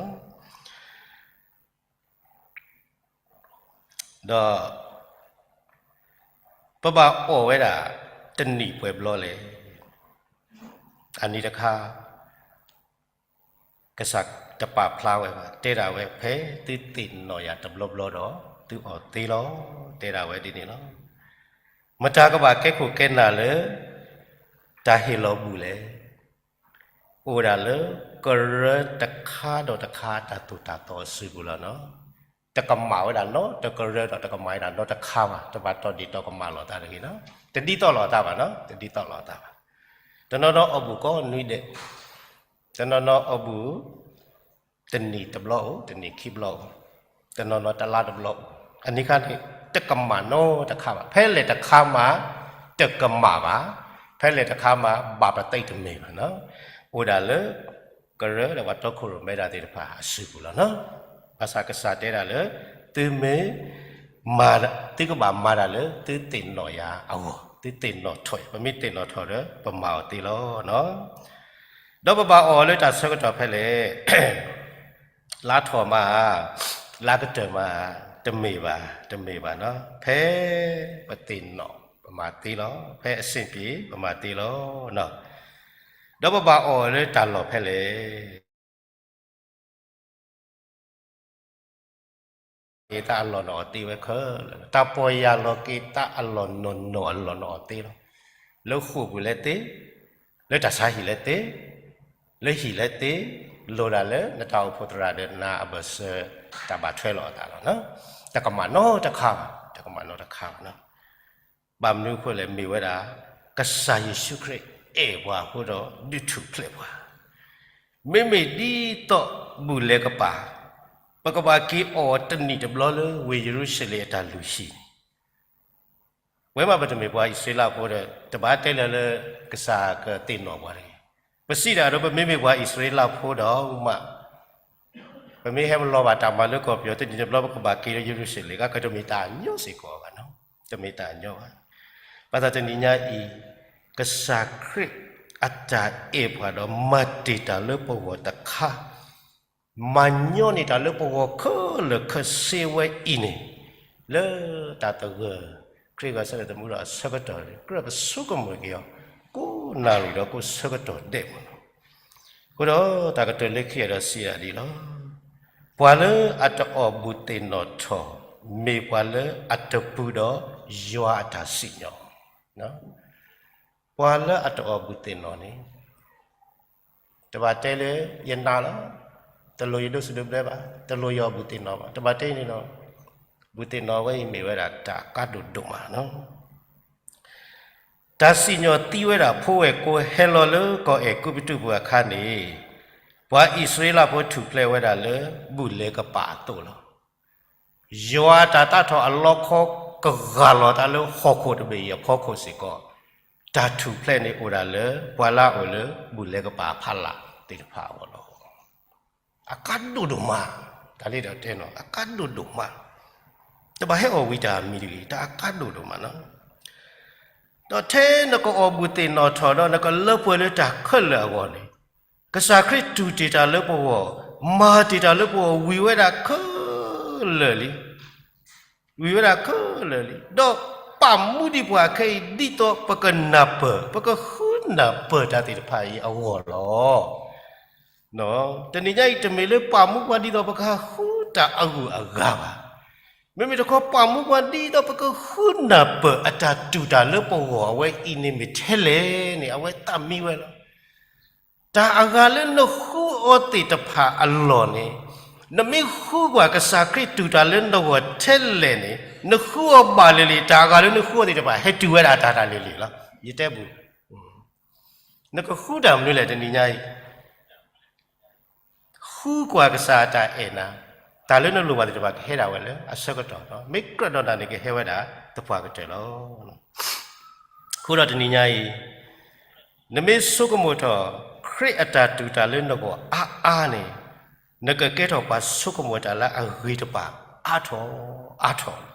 ဒီး ပဘၣ်အီၣ်ဝဲဒၣ်တနံၣ်ပှဲၤဘျီလဲၣ်. အနံၤတခါ ကစၢ်တပာ်ဖျါဝဲဘၣ်, တဲဒၣ်ဝဲ ဖဲသုသ့ၣ်နီၣ်ယၤတဘျီဘျီဒီး သုအီၣ်သ့လီၤ, တဲဒၣ်ဝဲဒ်န့ၣ်လီၤ. မတၤကဘၣ်ကဲခိၣ်ကဲနၢ်လၢ တၢ်ဟ့ၣ်လီၤဘူၣ်လဲၣ်. အိၣ်ဒၣ်လၢကရၢတခါဒီးတခါတၢ်သိၣ်တၢ်သီအစုပူၤလီၤနီၤ. တကမၣ်ဝဲဒၣ်နီတကရၢဒီး တကမၣ်ဝဲဒၣ်နီတခါဘၣ်, တဘၣ်တီၢ်ဒ့ၣ်တီၢ်ကမၣ်လိာ်သးတဂ့ၤနီၤ. တဒ်သိးလိာ်အသးဘၣ်နီၤ, တဒ်သိးလိာ်အသးဘၣ်. တနီၤနီၤအီၣ်ဘူၣ်ကိးနွံဒဲး, တနီၤနီၤအီၣ်ဘူၣ် တနံၣ်တဘျီအိၣ်, တနံၣ်ခံဘျီအိၣ်, တနီၤနီၤတလါတဘျီအိၣ်, အန့ၣ်ခါန့ၣ် တကမၣ်နီတခါဘၣ်. ဖဲလဲၣ်တခါမး တကမၣ်ဘၣ်, ဖဲလဲၣ်တခါမး ဘၣ်ပသ့တမ့ၢ်ဘၣ်နီၤ. အိၣ်ဒၣ်လၢ ကရၢဒီးပှၤတီခိၣ်ရိၣ်မဲဒၣ်သ့ၣ်တဖၣ်အစုပူၤလီၤနီၤ. ဘၣ်ဆၣ်ကစၢ်တဲဒၣ်လၢ သုမ့ၢ်မၤ, သုကဘၣ်မၤတၢ်လၢသုသ့ၣ်နီၣ်ယၤအဂီၢ်, သုသ့ၣ်နီၣ်ထီၣ်, ပမ့ၢ်သ့ၣ်နီၣ်ထီၣ်ဒီး ပမၤအီၤသ့လီၤနီၤ. ဒီးပဘၣ်အီၣ်လၢတၢ်ဆၢကတီၢ်ဖဲလဲၣ်, လါထီၣ်မး, လါကတၢၢ်မး, တမ့ၢ်ဘၣ်, တမ့ၢ်ဘၣ်နီၤ. ဖဲပသ့ၣ်နီၣ် ပမၤသ့လီၤ, ဖဲအဆင်ပြေ ပမၤသ့လီၤနီၤ. ဒီးပဘၣ်အီၣ်လၢတၢ်လီၢ်ဖဲလဲၣ် က့ၤသးအလီၢ်နီၢ်အီၣ်သ့ဝဲခဲလၢာ်, တၢ်ပီၢ်ယၢ်လီၤက့ၤသးအလီၢ်နီၢ်နီၢ်အလီၢ်နီၢ်အီၣ်သ့လီၤ. လၢဃိာ်ပူၤလဲၣ်သ့, လၢတၢ်ဆါဟံၣ်လဲၣ်သ့, လၢဟံၣ်လဲၣ်သ့, လိၣ်ဒၣ်လၢနတၢ်အိၣ်ဖှိၣ်သရၣ်ဒီးနၤအဘၢၣ်စၢၤ တၢ်ဘၣ်ထွဲလိာ်အသးလီၤ. တကမၣ်နီတခါဘၣ်, တကမၣ်နီတခါဘၣ်နီၤ. ဘၣ်မနုၤအဃိလဲၣ်, မ့ၢ်ဝဲဒၣ် ကစၢ်ယ့ၣ်ၡူးခရံာ်အဲၣ်ပှၤအဃိဒီး ဒုးထူၣ်ဖျဲးပှၤ. မ့မ့ၢ်ဒ်သိးဘူၣ်လဲၤကပၤ, ပကဘၣ်က့ၤအီၣ်တနံၣ်တဘျီလၢဝ့ၢ်ယရူၤၡလ့ၣ်အတၢ်လုၢ်ဟံၣ်န့ၣ် ဝဲမးပတမ့ၢ်ပှၤအံၣ်စရ့လးဖိဒီး တဘၣ်တဲလၢၤလၢကစၢ်ကသ့ၣ်နီၣ်ပှၤတဂ့ၤ. ပစံးဒၣ်ဒီးပမ့မ့ၢ်ပှၤအံၣ်စရ့လးဖိဒီးမး ပမ့ၢ်ဟဲမၤလီၤဘၣ်တၢ်မၤလၢကီၢ်ပယီၤတနံၣ်တဘျီ ပကဘၣ်က့ၤလၢယရူၤၡလ့ၣ် ကကတမ့ၢ်တၢ်ညီစ့ၢ်ကီးဘၣ်နီၤ, တမ့ၢ်တၢ်ညီဘၣ်. ဘၣ်ဆၣ်တနံၤညါအံၤ ကစၢ်ခရံာ်အတၢ်အဲၣ်ပှၤဒီးမၤတ့ၢ်တၢ်လၢပဂီၢ်တခါ မၤညီန့ၢ်တၢ်လၢပဂီၢ်ခဲလၢာ်ခဲဆ့ဝဲအံၤန့ၣ်, လၢတၢ်သဂၢၢ်ခရံာ်ဂီၤဆၢထၢၣ်သမူထီၣ်အဆၢကတီၢ်န့ၣ် ကြၢးကဆိကမိၣ်က့ၤအီၤ ကိးနၣ်ရံၣ်ဒီးကိးဆၢကတီၢ်ဒဲးမ့ၢ်နီၤ. အဃိဒီးတၢ်ကတၢၢ်လၢခံအံၤဒီးစံးဒၣ်ဒ်လီၤ. ပှၤလၢအတအီၣ်ဘူၣ်သ့ၣ်နီၣ်ထီၣ် မ့ၢ်ပှၤလၢအတပူၤဒီးယွၤအတၢ်စံၣ်ညီၣ်. ပှၤလၢအတအီၣ်ဘူၣ်သ့ၣ်နီၣ်န့ၣ် တဘၣ်တဲလၢယနာ်လီၤ, တလိၣ်ယဒိးစံးဒိးဘျၢဘၣ်, တလိၣ်ယအီၣ်ဘူၣ်သ့ၣ်နီၣ်ဘၣ်, တဘၣ်တဲန့ၣ်ဒီး ဘူၣ်သ့ၣ်နီၣ်ဝဲအံၤမ့ၢ်ဝဲဒၣ်တၢ်အကါဒိၣ်ဒိၣ်မးနီၤ. တၢ်စံၣ်ညီၣ်သံဝဲဒၣ်ဖိဝဲၢ်ကိးဟဲလီၤလၢကီၢ်အဲၤကူပတူးပူၤအခါန့ၣ်, ပှၤအံၣ်စရ့လးဖိထူၣ်ဖျဲးဝဲဒၣ်လၢဘူၣ်လဲၤကပာ်အသိးလီၤ. ယွၤအတၢ်သးထီၣ်အလီခီကဂၢ်လီၤတၢ်လၢဟီၣ်ခိၣ်တဘ့ၣ်အံၤအဖီခိၣ်စ့ၢ်ကီး, တၢ်ထူၣ်ဖျဲးန့ၣ်အိၣ်ဒၣ်လၢပှၤလၢအအိၣ်လၢဘူၣ်လဲၤကပာ်အဖီလာ်သ့ၣ်တဖၣ်အဂီၢ်လီၤ. အကါဒိၣ်ဒိၣ်မး, တၢ်လၢဒီးတဲနီၤ အကါဒိၣ်ဒိၣ်မး, တဘၣ်ဟဲအီၣ်ဝံၤတၢ်မံၤတဂ့ၤ, တၢ်အကါဒိၣ်ဒိၣ်မးနီၤ. ဒီးထဲနကအီၣ်ဘူၣ်သ့ၣ်နီၣ်ထီၣ်ဒီးနကလၢပှဲၤလၢတၢ်ခဲလၢာ်အဂီၢ်န့ၣ်, ကစၢ်ခရံာ်တူၢ်တ့ၢ်တၢ်လၢပဂီၢ်, မၤတ့ၢ်တၢ်လၢပဂီၢ်ဝံၤဝဲဒၣ်ခဲလၢာ်လံ. ဝံၤဝဲဒၣ်ခဲလၢာ်လံ, ဒီးပာ်မူဒံးပှၤခဲအံၤ ဒ်သိးပကနၢ်ပၢၢ်, ပကဃုနၢ်ပၢၢ်တၢ်သ့ၣ်တဖၣ်အံၤအဂီၢ်လီၤ. တနံၤညါအံၤ တမ့ၢ်လၢပာ်မူပှၤဒ်သိးပကဟးဃုတၢ်အဂုၤအဂၤဘၣ်. မ့မ့ၢ်တခီပာ်မူပှၤဒ်သိးပကဃုနၢ်ပၢၢ်အတၢ်တူၢ်တၢ်လၢပဂီၢ် အဝဲအံၤန့ၣ်မ့ၢ်ထဲလဲၣ်န့ၣ် အဝဲသးမံဝဲလီၤ. တၢ်အဂၤလၢနဃုအီၤသ့ၣ်တဖၣ်အလီၢ်န့ၣ်, နမ့ၢ်ဃုကွၢ်ကစၢ်ခရံာ်တူၢ်တၢ်လၢနဂီၢ်ထဲလဲၣ်န့ၣ်, နဃုအီၤဘၣ်လံၤလံၤ တၢ်အဂၤလၢနဃုအီၤသ့ၣ်တဖၣ် ဟဲတူၢ်ဝဲဒၣ်တၢ်တၢ်လံၤလံၤလီၤ. ယတဲဘူး, နကဃုတၢ်မနုၤလဲၣ်တနံၤညါအံၤ, ဃုကွၢ်ကစၢ်အတၢ်အဲၣ်နၤ, တၢ်လၢနလိၣ်ဘၣ်သ့ၣ်တဖၣ်ကဟဲဒၣ်ဝဲလၢအဆၢကတီၢ်, မ့ၢ်ကြၢးဒီးနၤန့ၣ် ကဟဲဝဲဒၣ်သပှၢ်ကတၢၢ်လီၤ. အဃိဒီးတနံၤညါအံၤ, နမ့ၢ်ဆိကမိၣ်ထီၣ် ခရံာ်အတၢ်တူၢ်တၢ်လၢနဂီၢ်အါအါန့ၣ်, နကကဲထီၣ်ပှၤဆိကမိၣ်တၢ်လၢအဂ့ၤတပၤအါထီၣ်အါထီၣ်လီၤ.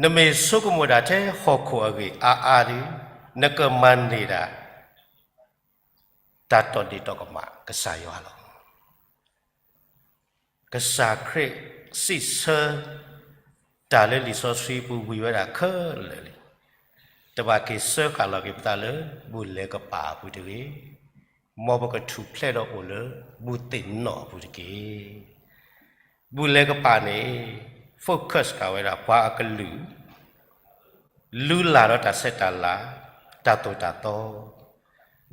နမ့ၢ်ဆိကမိၣ်ဒၣ်ထဲဟီၣ်ခိၣ်အဂ့ၢ်အါအါဒီး, နကမၤန့ၢ်ဒၣ် တၢ်တီၢ်ဒ့ၣ်တီၢ်ကမၣ်ကစၢ်ယွၤလီၤ. ကစၢ်ခရံာ်စံးဆၢတၢ်လၢလံာ်စီဆှံပူၤဝံၤဝဲဒၣ်ခဲလၢာ်လံ. တဘၣ်က့ၤစၢဃာ်လီၤက့ၤပသးလၢဘူၣ်လဲၤကပာ်အပူၤတဂ့ၤ, မ်ပကထူၣ်ဖျဲးဒီးအိၣ်လၢဘူၣ်သ့ၣ်နီၣ်အပူၤတက့ၢ်. ဘူၣ်လဲၤကပာ်န့ၣ် focus ဃာ်ဝဲဒၣ်ပှၤအကလုၢ် လုၢ်လၢ်ဒီးတၢ်ဆဲးတၢ်လၤ, တၢ်သိၣ်တၢ်သီ,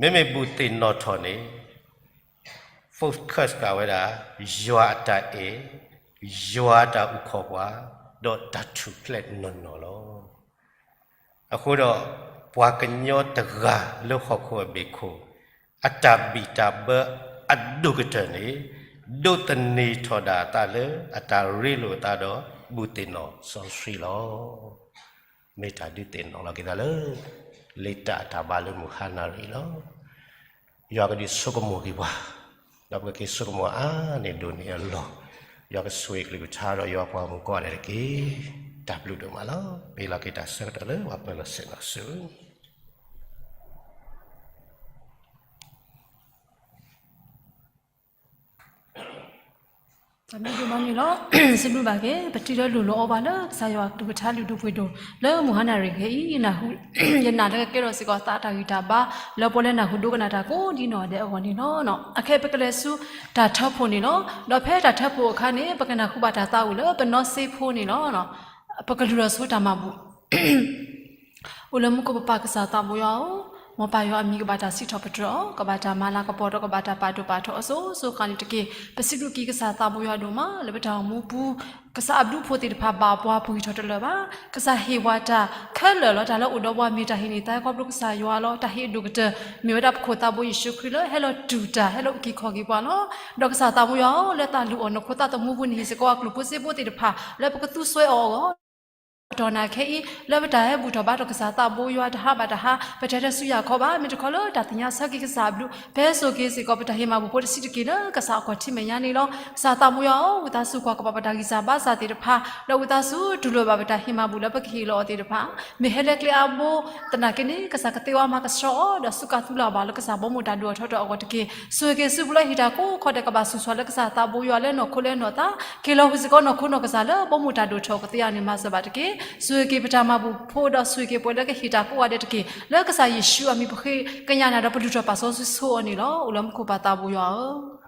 မ့မ့ၢ်ဘူၣ်သ့ၣ်နီၣ်ထီၣ်န့ၣ် focus ဃာ်ဝဲဒၣ် ယွၤအတၢ်အဲၣ်, ယွၤအတၢ်အုၣ်ခီၣ်ပှၤ, ဒီးတၢ်ထူၣ်ဖျဲးနီၢ်နီၢ်လီၤ. အဃိဒီး ပှၤကညီတဂၤလၢဟီၣ်ခိၣ်အဘ့ၣ်ခိၣ် အတၢ်ဘံၣ်တၢ်ဘၢအဒိၣ်ကတၢၢ်န့ၣ် ဒိးသန့ၤထီၣ်ဒၣ်အသးလၢအတၢ်ရ့လိာ်အသးဒီး ဘူၣ်သ့ၣ်နီၣ်စီဆှံလီၤ. မ့ၢ်တၢ်ဒုးသ့ၣ်နီၣ်လီၤက့ၤသးလၢ လံာ်တၢ်အတၢ်ဘါလၢမုၢ်ဟါနၤရံၣ်လီၤ. ယွၤကဒုးဆိကမိၣ်က့ၤပှၤ, ဒီးပကက့ၤဆိကမိၣ်အါန့ၢ်ဒိၣ်န့ၢ်အလီၢ်, ယွၤကဆိၣ်ဂ့ၤကလုၢ်ကထါဒီးယွၤပှၤမုၣ်ကိးဂၤဒဲးတက့ၢ်. တၢ်ဘျုးဒိၣ်မးလီၤ. ပဟ့ၣ်လီၤက့ၤတၢ်ဆၢကတီၢ်လၢပှၤပၢၤလီၢ်ဆ့ၣ်နီၤဆူ တၢ်မ့ၢ်ဒိၣ်မးန့ၣ်လီၤ. စံးဘျုးဘၣ်က့ၤ ပထံၣ်လၢလိၣ်လီၤအီၤဘၣ်လၢကစၢ်ယွၤကလုၢ်ကထါလုၢ်ဒိၣ်ပှ့ၤဒိၣ် လၢမုၢ်ဟါနၤရံၣ်ခဲအံၤ, ယနာ်လၢကကဲထီၣ်စ့ၢ်ကီးသးတၢ်ဂံၢ်တၢ်ဘါ လၢပှၤလၢနၢ်ဟူဒိကနၣ်တၢ်ကိးဒ်နီၢ်ဂၤဒဲးအဂီၢ်န့ၣ်လီၤ. အခဲအံၤပကလဲၤဆူတၢ်ထၢဖှိၣ်န့ၣ်လီၤ. ဒီးဖဲတၢ်ထၢဖှိၣ်အခါန့ၣ် ပကနၢ်ဟူဘၣ်တၢ်သးဝံၣ်လၢပနီၢ်စ့ဖိန့ၣ်လီၤ. ပကလုၢ်လီၤဆူတၢ်မၤဘူၣ် အိၣ်လၢမူခိၣ်ပပၢ်ကစၢ်သးဘိယွၤဧၢ, မ်ပၢ်ယွၤအမံၤကဘၣ်တၢ်စံးထီၣ်ပတြၢၤအီၤ, ကဘၣ်တၢ်မၤလၤကပီၤဒီးကဘၣ်တၢ်ပာ်ဒိၣ်ပာ်ထီၣ်အီၤစိၤစိၤဃၣ်ဃၣ်န့ၣ်တက့ၢ်. ပစံးဘျုးက့ၤကစၢ်သးဘိယွၤဒိၣ်မး လၢပတၢ်အိၣ်မူပူၤ ကစၢ်အဘျုးအဖှိၣ်သ့ၣ်တဖၣ်ဘၣ်ပှၤပဂံၢ်ထီၣ်တလၢာ်ဘၣ်. ကစၢ်ဟ့ၣ်ပှၤတၢ်ခဲလၢာ်လီၤ. တၢ်လၢအိၣ်ဒီးပှၤမ့ၢ်တၢ်ဟ့ၣ်န့ၢ်သါခီဖျိကစၢ်ယွၤလီၤ. တၢ်ဟ့ၣ်အဒိၣ်ကတၢၢ် မ့ၢ်ဝဲဒၣ်ပခိၣ်သးဘိယ့ၣ်ၡူးခရံာ်လၢဟဲလီၤတူၢ်တၢ် ဟဲလီၤအုၣ်က့ၤခီၣ်က့ၤပှၤလီၤ. ဒီးကစၢ်သးဘိယွၤဧၢ, လၢသးလုၢ်အီၣ်နခိၣ်သးသမူပူၤန့ၣ် ဟ့ၣ်စ့ၢ်ကီးအကလုၢ်ဖိစ့ဖိသ့ၣ်တဖၣ် လၢပကသူစွဲအီၤအဂီၢ် ပတီၢ်နၤခဲအံၤ လၢပတၢ်ဟဲဘူၣ်ထီၣ်ဘါထီၣ်ကစၢ်သးဘိယွၤတဟါဘၣ်တဟါ ပတဟဲတဲဆူယၤခီဘၣ် မ့ၢ်တခီလၢတၢ်သ့ၣ်ညါဆၢက့ၤကစၢ်အဘျုး ပဟဲစိာ်က့ၤစ့ၢ်ကီးပတၢ်ဟ့ၣ်မၤဘူၣ်ဖိတဆံးတက့ၢ်လၢကစၢ်အခီၣ်ထံးမဲာ်ညါန့ၣ်လီၤ. ကစၢ်သးဘိယွၤဧၢ, ဝံသးစူၤကွၢ်ကပီၤပတၢ်ဂံၢ်စၢ်ဘါစၢ်သ့ၣ်တဖၣ် ဒီးဝံသးစူၤတူၢ်လိာ်ဘၣ်ပတၢ်ဟ့ၣ်မၤဘူၣ်လၢပကဟ့ၣ်လီၤအီၤသ့ၣ်တဖၣ် မ့ၢ်ဟဲလၢကျဲအါဘိ သနာ်က့န့ၣ် ကစၢ်ကသ့ဝဲမၤကဆှီအီၤ ဒီးစူးကါသုလၢ်ဘၣ်လၢကစၢ်ဘီမုၢ်တၢ်ဒိၣ်ထီၣ်ထီထီၣ်အဂီၢ်တက့ၢ်. ဆိၣ်ဂ့ၤက့ၤဆူပူၤလၢဟံၣ်တၢ်ကိးခီဒဲး ကဘၣ်ဆူၣ်ဆှးလၢကစၢ်သးဘိယွၤလၢနီၢ်ခိလၢနီၢ်သး က့ၤလီၤဃုာ်စ့ၢ်ကီးနီၢ်ခိနီၢ်ကစၢ်လၢဘီမုၢ်တၢ်ဒိၣ်ထီၣ်ကသ့အံၤန့ၣ် မၤစၢၤဘၣ်တက့ၢ်. ဆိၣ်ဂ့ၤက့ၤပတၢ်မၤဘူၣ်ဖိဒီးဆိၣ်ဂ့ၤက့ၤပှၤလၢကဟ့ၣ်တၢ်ကိးဂၤဒဲးတက့ၢ်. လၢကစၢ်ယ့ၣ်ၡူးအမံၤပဃ့ကညးနၤဒီးပလုၢ်ထီၣ်ပာ်စီဆှံအီၤန့ၣ်လီၤ. အိၣ်လၢမူခိၣ်ပၢ်သးဘိယွၤဧၢ.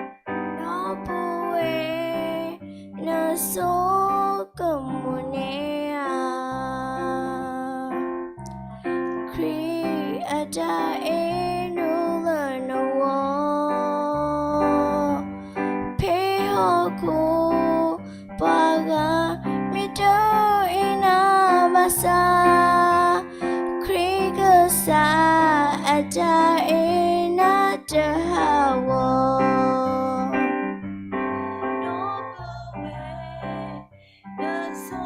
ဒီပုၢ်ဝဲၢ် နဆိကမိၣ်န့ၢ်ဧါ, ခရံာ်အတၢ်အဲၣ်ဒိးလၢနဂီၢ်, ဖဲဟီၣ်ခိၣ် ပှၤဂၤမ့ၢ်တအဲၣ်နၤဘၣ်ဆၣ်, ခရံာ်ကစၢ်အတၢ်အဲၣ်နၤတဟးဂီၤ. ဒီပုၢ်ဝဲၢ် နဆိ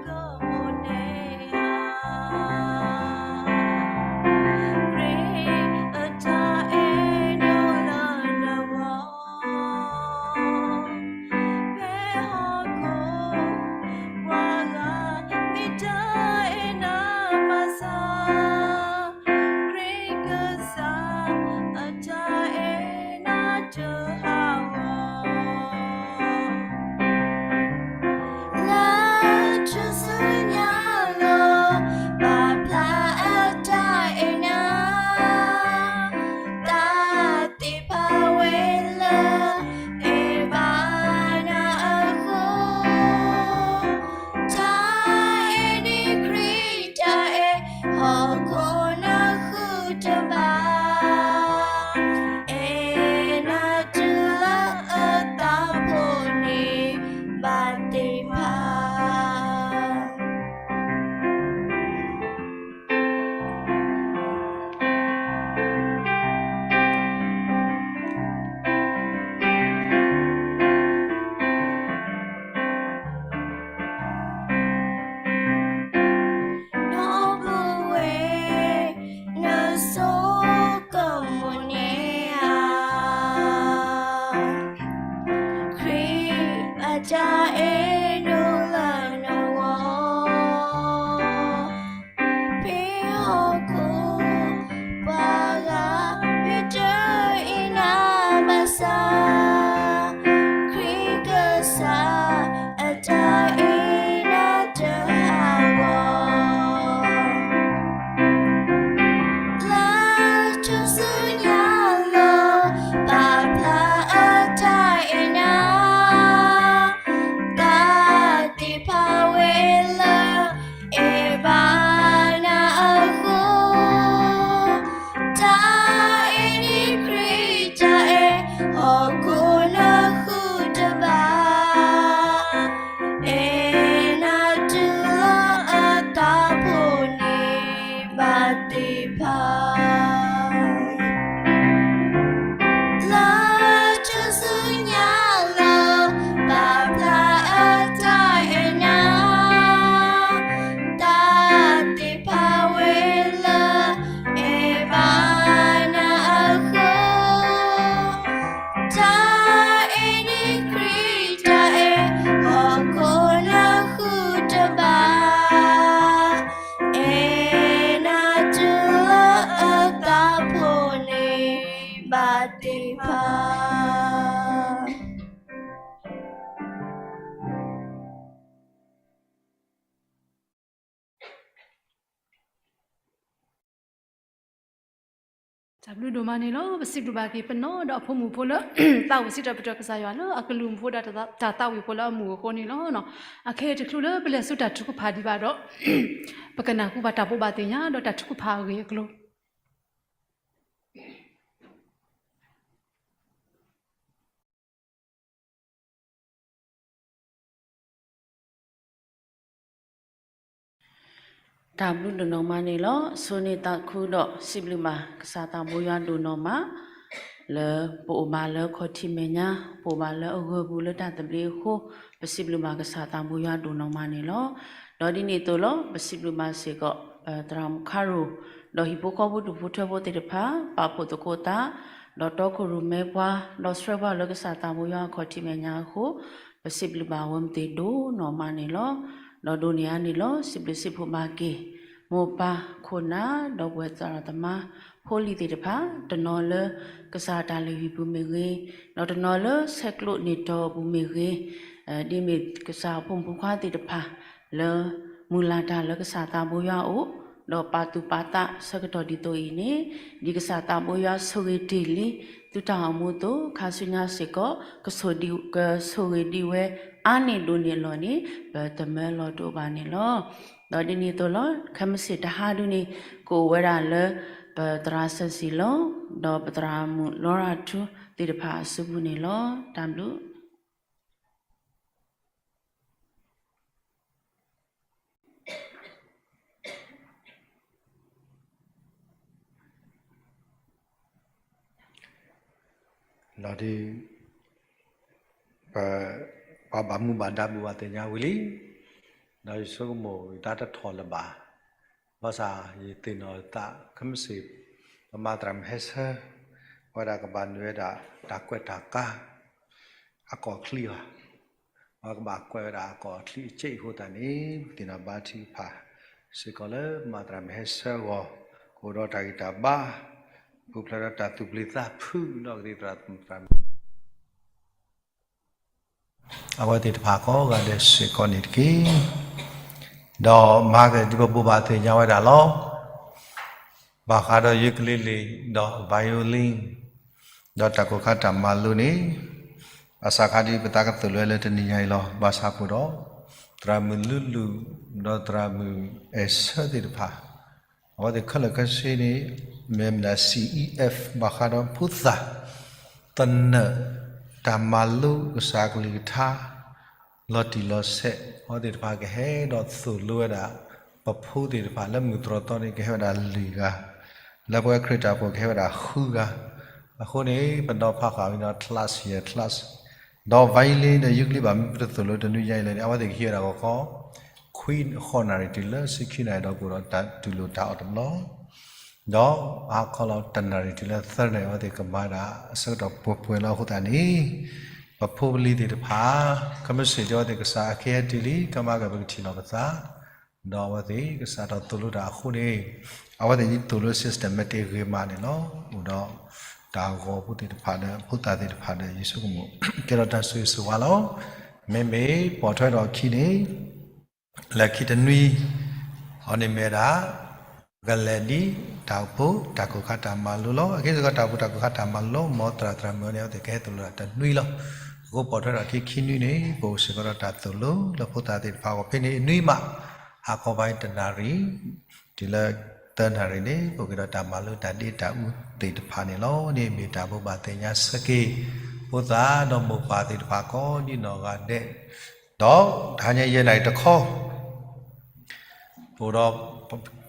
ကမိၣ်န့ၢ်ဧါ, ခရံာ်အတၢ်အဲၣ်ဒိးလၢနဂီၢ်, ဖဲဟီၣ်ခိၣ် ပှၤဂၤမ့ၢ်တအဲၣ်နၤဘၣ်ဆၣ်, ခရံာ်ကစၢ် အတၢ်အဲၣ်နၤတဟးဂီၤ. လၢထူၣ်စုညါလီၤ ပာ်ဖျါအတၢ်အဲၣ်နၤ, တၢ်သ့ၣ်ဖးဝဲလၢ အဲၣ်ဘၣ်နၤအဃိ, တၢ်အဲၣ်ဒ်ခရံာ်တၢ်အဲၣ် ဟီၣ်ခိၣ်နၢ်ဃုတဘၣ်, အဲၣ်နၤတုၤလၢအသးဖိန့ၣ် ဘၣ်သ့ၣ်ဖး. ဒီပုၢ်ဝဲၢ် နဆိကမိၣ်န့ၢ်ဧါ, ခရံာ်အတၢ်အဲၣ်ဒိးလၢနဂီၢ်, ဖဲဟီၣ်ခိၣ် ပှၤဂၤမ့ၢ်တအဲၣ်နၤဘၣ်ဆၣ်, ခရံာ်ကစၢ် အတၢ်အဲၣ်နၤတဟးဂီၤ. လၢထူၣ်စုညါလီၤ ပာ်ဖျါအတၢ်အဲၣ်နၤ, တၢ် တၢ်ဘျုးဒိၣ်မးန့ၣ်လီၤ. ပစံးဘျုးဘၣ်က့ၤပနီၢ်ဒီးအဖိမုၣ်ဖိလၢ သးဝံၣ်စံးထီၣ်ပတြၢၤကစၢ်ယွၤလၢအကလုၢ်မူဖိဒီးတၢ်သးဝံၣ်ဖိလၢအမူအဃိန့ၣ်လီၤ. အခဲအံၤတချုးလၢပလဲၤဆူတၢ်ထုကဖၣ်ဒံးဘၣ်ဒီး ပကနၢ်ဟူဘၣ်တၢ်ဘိးဘၣ်သ့ၣ်ညါဒီးတၢ်ထုကဖၣ်အဂ့ၢ်အကျိၤ တၢ်ဘျုးဒိၣ်နီၢ်မးန့ၣ်လီၤ. ဆိၣ်ဂ့ၤသးခုဒီးစံးဘျုးဘၣ်ကစၢ်သးဘိယွၤဒိၣ်နီၢ်မး လၢပအိၣ်ဘၣ်လၢခီၣ်ထံးမဲာ်ညါ, ပအိၣ်ဘၣ်လၢအဂၢၢ်ပူၤလၢတၢ်သဘျ့အဃိ, ပစံးဘျုးဘၣ်ကစၢ်သးဘိယွၤဒိၣ်နီၢ်မးန့ၣ်လီၤ. ဒီးဒ်န့ၣ်အသိးလီၤ, ပစံးဘျုးဘၣ်စ့ၢ်ကီး ပသရၣ်မုၣ်ခါရိၣ်, ဒီးဟံၣ်ဖိဃီဖိဒူၣ်ဖိထၢဖိသ့ၣ်တဖၣ်, ပာ်ဖှိၣ်သကိးသး, ဒီးတီခိၣ်ရိၣ်မဲပှၤ, ဒီးဆှၢပှၤလၢကစၢ်သးဘိယွၤအခီၣ်ထံးမဲာ်ညါအဃိ, ပစံးဘျုးဘၣ်ဝဲမ့ၢ်သ့ၣ်ဒိၣ်နီၢ်မးန့ၣ်လီၤ. ဒီးဒိးန့ၢ်အါန့ၣ်လီၤ, စံးဘျုးစံးဖှိၣ်ဘၣ်က့ၤ မိၢ်ပၢ်ခိၣ်နၢ် ဒီးပဝဲသရၣ်သမါ ဖိလံၤသ့ၣ်တဖၣ်, တနီၤလၢကစၢ်တၢ်လုၢ်ဟံၣ်ပူၤမ့ၢ်ဂ့ၤ, ဒီးတနီၤလၢဆဲးကျိးန့ၢ်တီၤအပူၤမ့ၢ်ဂ့ၤ, ဒ်မ့ၢ်ကစၢ်အဖိမုၣ်ဖိခွါသ့ၣ်တဖၣ် လၢမုၢ်လၢ်တၢ်လၢကစၢ်သးဘိယွၤအအိၣ်, ဒီးပာ်သူၣ်ပာ်သးဆၢကတီၢ်ဒ်သိးအံၤန့ၣ်, ဒ်ကစၢ်သးဘိယွၤဆိၣ်ဂ့ၤတ့ၢ်လံ သုတၢ်အိၣ်မူအသိး, ခါဆူညါစ့ၢ်ကီး ကဆိၣ်ဂ့ၤဒံးဝဲအါန့ၢ်ဒိၣ်န့ၢ်အလီၢ်န့ၣ် ပတမၢလီၤတအိၣ်ဘၣ်န့ၣ်လီၤ. ဒီးဒ်န့ၣ်အသိးလီၤ, ခဲမုၢ်ဆ့ၣ်တဟါဒုန့ၣ် ကအိၣ်ဝဲဒၣ်လၢ ပသရၣ်စၢၢ်စံၣ်လီၤ, ဒီးပသရၣ်မုၣ်လီရၤထူသ့ၣ်တဖၣ်အစုပူၤန့ၣ်လီၤ. တၢ်ဘျုး လီၤဒု ပ ပှၤဘၣ်မူဘၣ်ဒါဘိးဘၣ်သ့ၣ်ညါဝံၤလံ, ဒီးယဆိကမိၣ်ယတၢ်တထီၣ်လၢၤဘၣ်, ဘၣ်ဆၣ်ယသ့ၣ်နီၣ်သး ခဲမုၢ်ဆ့ၣ် ပမၤသရၣ်မုၣ်ဟဲဆၢ ဝဲဒၣ်ကဘၣ်နုာ်ဝဲဒၣ် တၢ်ကွဲးတၢ်ကါ အကီၢ်ချံဘၣ်, ပှၤကဘၣ်ကွဲးဝဲဒၣ်အကီၢ်ချံအစ့အဃိသတးန့ၣ် ပသ့ၣ်နီၣ်ဘါထုကဖၣ် စ့ၢ်ကီးလၢမၤသရၣ်မုၣ်ဟဲဆၢအဂီၢ် ကအိၣ်ဒီးတၢ်ဂံၢ်တၢ်ဘါ, ပူၤဖျဲးဒီးတၢ်သူၣ်ပျံၤသးဖုးဒီးကသ့ၣ်သရၣ်မုၣ် အဝဲသ့ၣ်တဖၣ်ကိးဂၤဒဲးစ့ၢ်ကီးန့ၣ်တက့ၢ်. ဒီးမၤကဒ်ပဘိးဘၣ်သ့ၣ်ညါဝဲဒၣ်လီၤ. ဘၣ်ဃးဒီးယုကလံၤလံၤ ဒီး violin ဒီးတၢ်ကိၢ်ခါတၢ်မၤလိန့ၣ်, ဘၣ်ဆၣ်ခါဒ်ပသးကသိၣ်လိဝဲလၢတနံၤညါအံၤလီၤ. ဘၣ်ဆၣ်အဃိဒီး သရၣ်မုၣ်လူလူ ဒီးသရၣ်မုၣ်အဲၣ်ဆၢသ့ၣ်တဖၣ် အဝဲသ့ၣ်ခဲလၢာ်ခဲဆ့န့ၣ် မ့ၢ်မနုၤ C E F ဘၣ်ဃးဒီးဖိသၣ် သနၢၣ် တၢ်မၤလိကစၢ်ကလုၢ်ကထါ လီၤတံၢ်လီၤဆဲး အဝဲသ့ၣ်တဖၣ်ကဟဲဒီးသိၣ်လိဝဲဒၣ် ပဖိသ့ၣ်တဖၣ်လၢမုၢ်တြီၢ်သီန့ၣ် ကဟဲဝဲဒၣ်လွံၢ်ဂၤ, လၢပဝဲခရံာ်တၢ်ဖှိၣ်ကဟဲဝဲဒၣ်ဃုဂၤ, အဃိန့ၣ် ပဒီဖးဃာ်ဝံၤဒီး class ယဲၢ် class ဒီး violin ဒီးယုကလံၤဘၣ်မ့ၢ်ပတသိၣ်လိတနွံညါအံၤလဲၣ်န့ၣ် အဝဲသ့ၣ်ကဟံးဝဲဒၣ်ဂီၤခီ ခွံ ဃိးနၣ်ရံၣ်တုၤလၢဆံခံနၣ်ရံၣ်ဒီးကအိၣ်ဒီးတၢ်တူၢ်လိာ်တၢ်အီၣ်တဘျီ, ဒီးဟါခီလီၤတနၣ်ရံၣ်တုၤလၢသၢနၣ်ရံၣ် အဝဲသ့ၣ်ကမၤဒၣ်အဆၢကတီၢ်ပှဲၤပှဲၤလီၤအဃိသတးန့ၣ်, ပဖိပလံၤသ့ၣ်တဖၣ် ခဲမုၢ်ဆ့ၣ်ဒ်အဝဲသ့ၣ်ကစၢ်အခ့အတံၢ်လံ ကမၤကပကထံၣ်လီၤပသး, ဒီးအဝဲသ့ၣ်ကစးထီၣ်သိၣ်လိတၢ်အဃိန့ၣ်, အဝဲသ့ၣ်ဒ်သိၣ်လိ systematic ဂ့ၤမးန့ၣ်လီၤ. အိၣ်ဒီးတၢ်ဂီၤဖိသ့ၣ်တဖၣ်ဒီး ဖိသၣ်သ့ၣ်တဖၣ်ဒီး ယဆိကမိၣ် ကဲထီၣ်တၢ်ဆိၣ်ဂ့ၤဆိၣ်ဝါလီၤ. မ့မ့ၢ်ပိာ်ထွဲဒီးအခံန့ၣ်, လၢခံတနွံ အီၤန့ၣ်မ့ၢ်ဝဲဒၣ် ပကလဲၤဒ်တၢ်အိၣ်ဖှိၣ်တၢ်ကိၢ်ခါတၢ်မၤလိလီၤ. အဂ့ၢ်စ့ၢ်ကီး တၢ်အိၣ်ဖှိၣ်တၢ်ကိၢ်ခါတၢ်မၤလိ မ်သရၣ်သရၣ်မုၣ်န့ၣ် အဝဲသ့ၣ်ကဟဲသိၣ်လိတၢ်တနွံလီၤ. အဃိပိာ်ထွဲဒီးခံခံနွံန့ၣ် ပအိၣ်စ့ၢ်ကီးဒီးတၢ်သိၣ်လိလၢဖိသၣ်သ့ၣ်တဖၣ်အဂီၢ် ဖဲန့ၣ်နွံမး, ဟါခီပၤတနၣ်ရံၣ် တုၤလၢသၢနၣ်ရံၣ်န့ၣ် ပအိၣ်က့ၤဒီးတၢ်မၤလိတၢ်ဒ့တၢ်အူသ့ၣ်တဖၣ်န့ၣ်လီၤ. န့ၣ်မ့ၢ်တၢ်ဘိးဘၣ်သ့ၣ်ညါဆၢက့ၤ ဖိသၣ်ဒီးမိၢ်ပၢ်သ့ၣ်တဖၣ်ကိးဒ်နီၢ်ဂၤဒဲး, ဒီးတဟါညါယဲၢ်နၣ်ရံၣ်တခီ ပအိၣ်ဒီး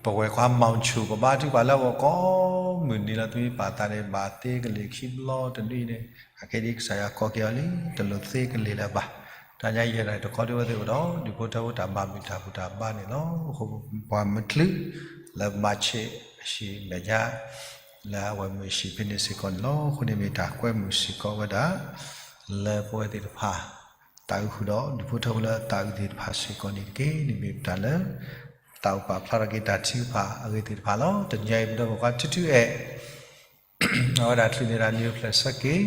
ပဝဲၢ်ခွါမီၤဆူၣ် ပဘါထုကဖၣ်လၢအဂီၢ်ကိးမုၢ်နံၤလီၤ. သမံသမိးသးန့ၣ် ဘၣ်သ့ကလ့ၢ်ခံဘျီတနွံန့ၣ် အခဲဒ်ကစၢ်ယွၤကိးက့ၤအီၤလံ တလိၣ်သ့ကလ့ၢ်လၢၤဘၣ်. တဟါညါယဲၢ်နၣ်ရံၣ်တခီဒ်ဝဲသ့ၣ်အိၣ်ဒီး ဒူၣ်ဖိထၢဖိတၢ်ဘါမုာ်တၢ်ဘူၣ်တၢ်ဘါန့ၣ်လီၤ. အဃိပှၤမုၢ်တချုး လၢမၤဆ့ၣ်အဟံၣ်မဲာ်ညါ လၢအဝဲမုၢ်ဟံၣ်ဖဲန့ၣ်စ့ၢ်ကီးန့ၣ်လီၤ. အဃိန့ၣ်မ့ၢ်တၢ်ကွဲမုာ်စ့ၢ်ကီးဝဲဒၣ် လၢပဝဲသ့ၣ်တဖၣ် သးအုးဃုာ်ဒီး ဒူၣ်ဖိထၢဖိလၢသးအုးသ့ၣ်တဖၣ်စ့ၢ်ကီးန့ၣ်တက့ၢ်. န့ၣ်မ့ၢ်တၢ်လၢ သးအိၣ်ပာ်ဖျါထီၣ်က့ၤတၢ်ထုကဖၣ်အဂ့ၢ်သ့ၣ်တဖၣ်လီၤ. တနံၤအံၤ ပဒီပုၢ်ဝဲၢ်ခွါ ထူထူအဲၣ် အဝဲဒၣ်ချုးန့ၢ်တၢ်နံၤအိၣ်ဖျဲၣ်ဆၢက့ၤ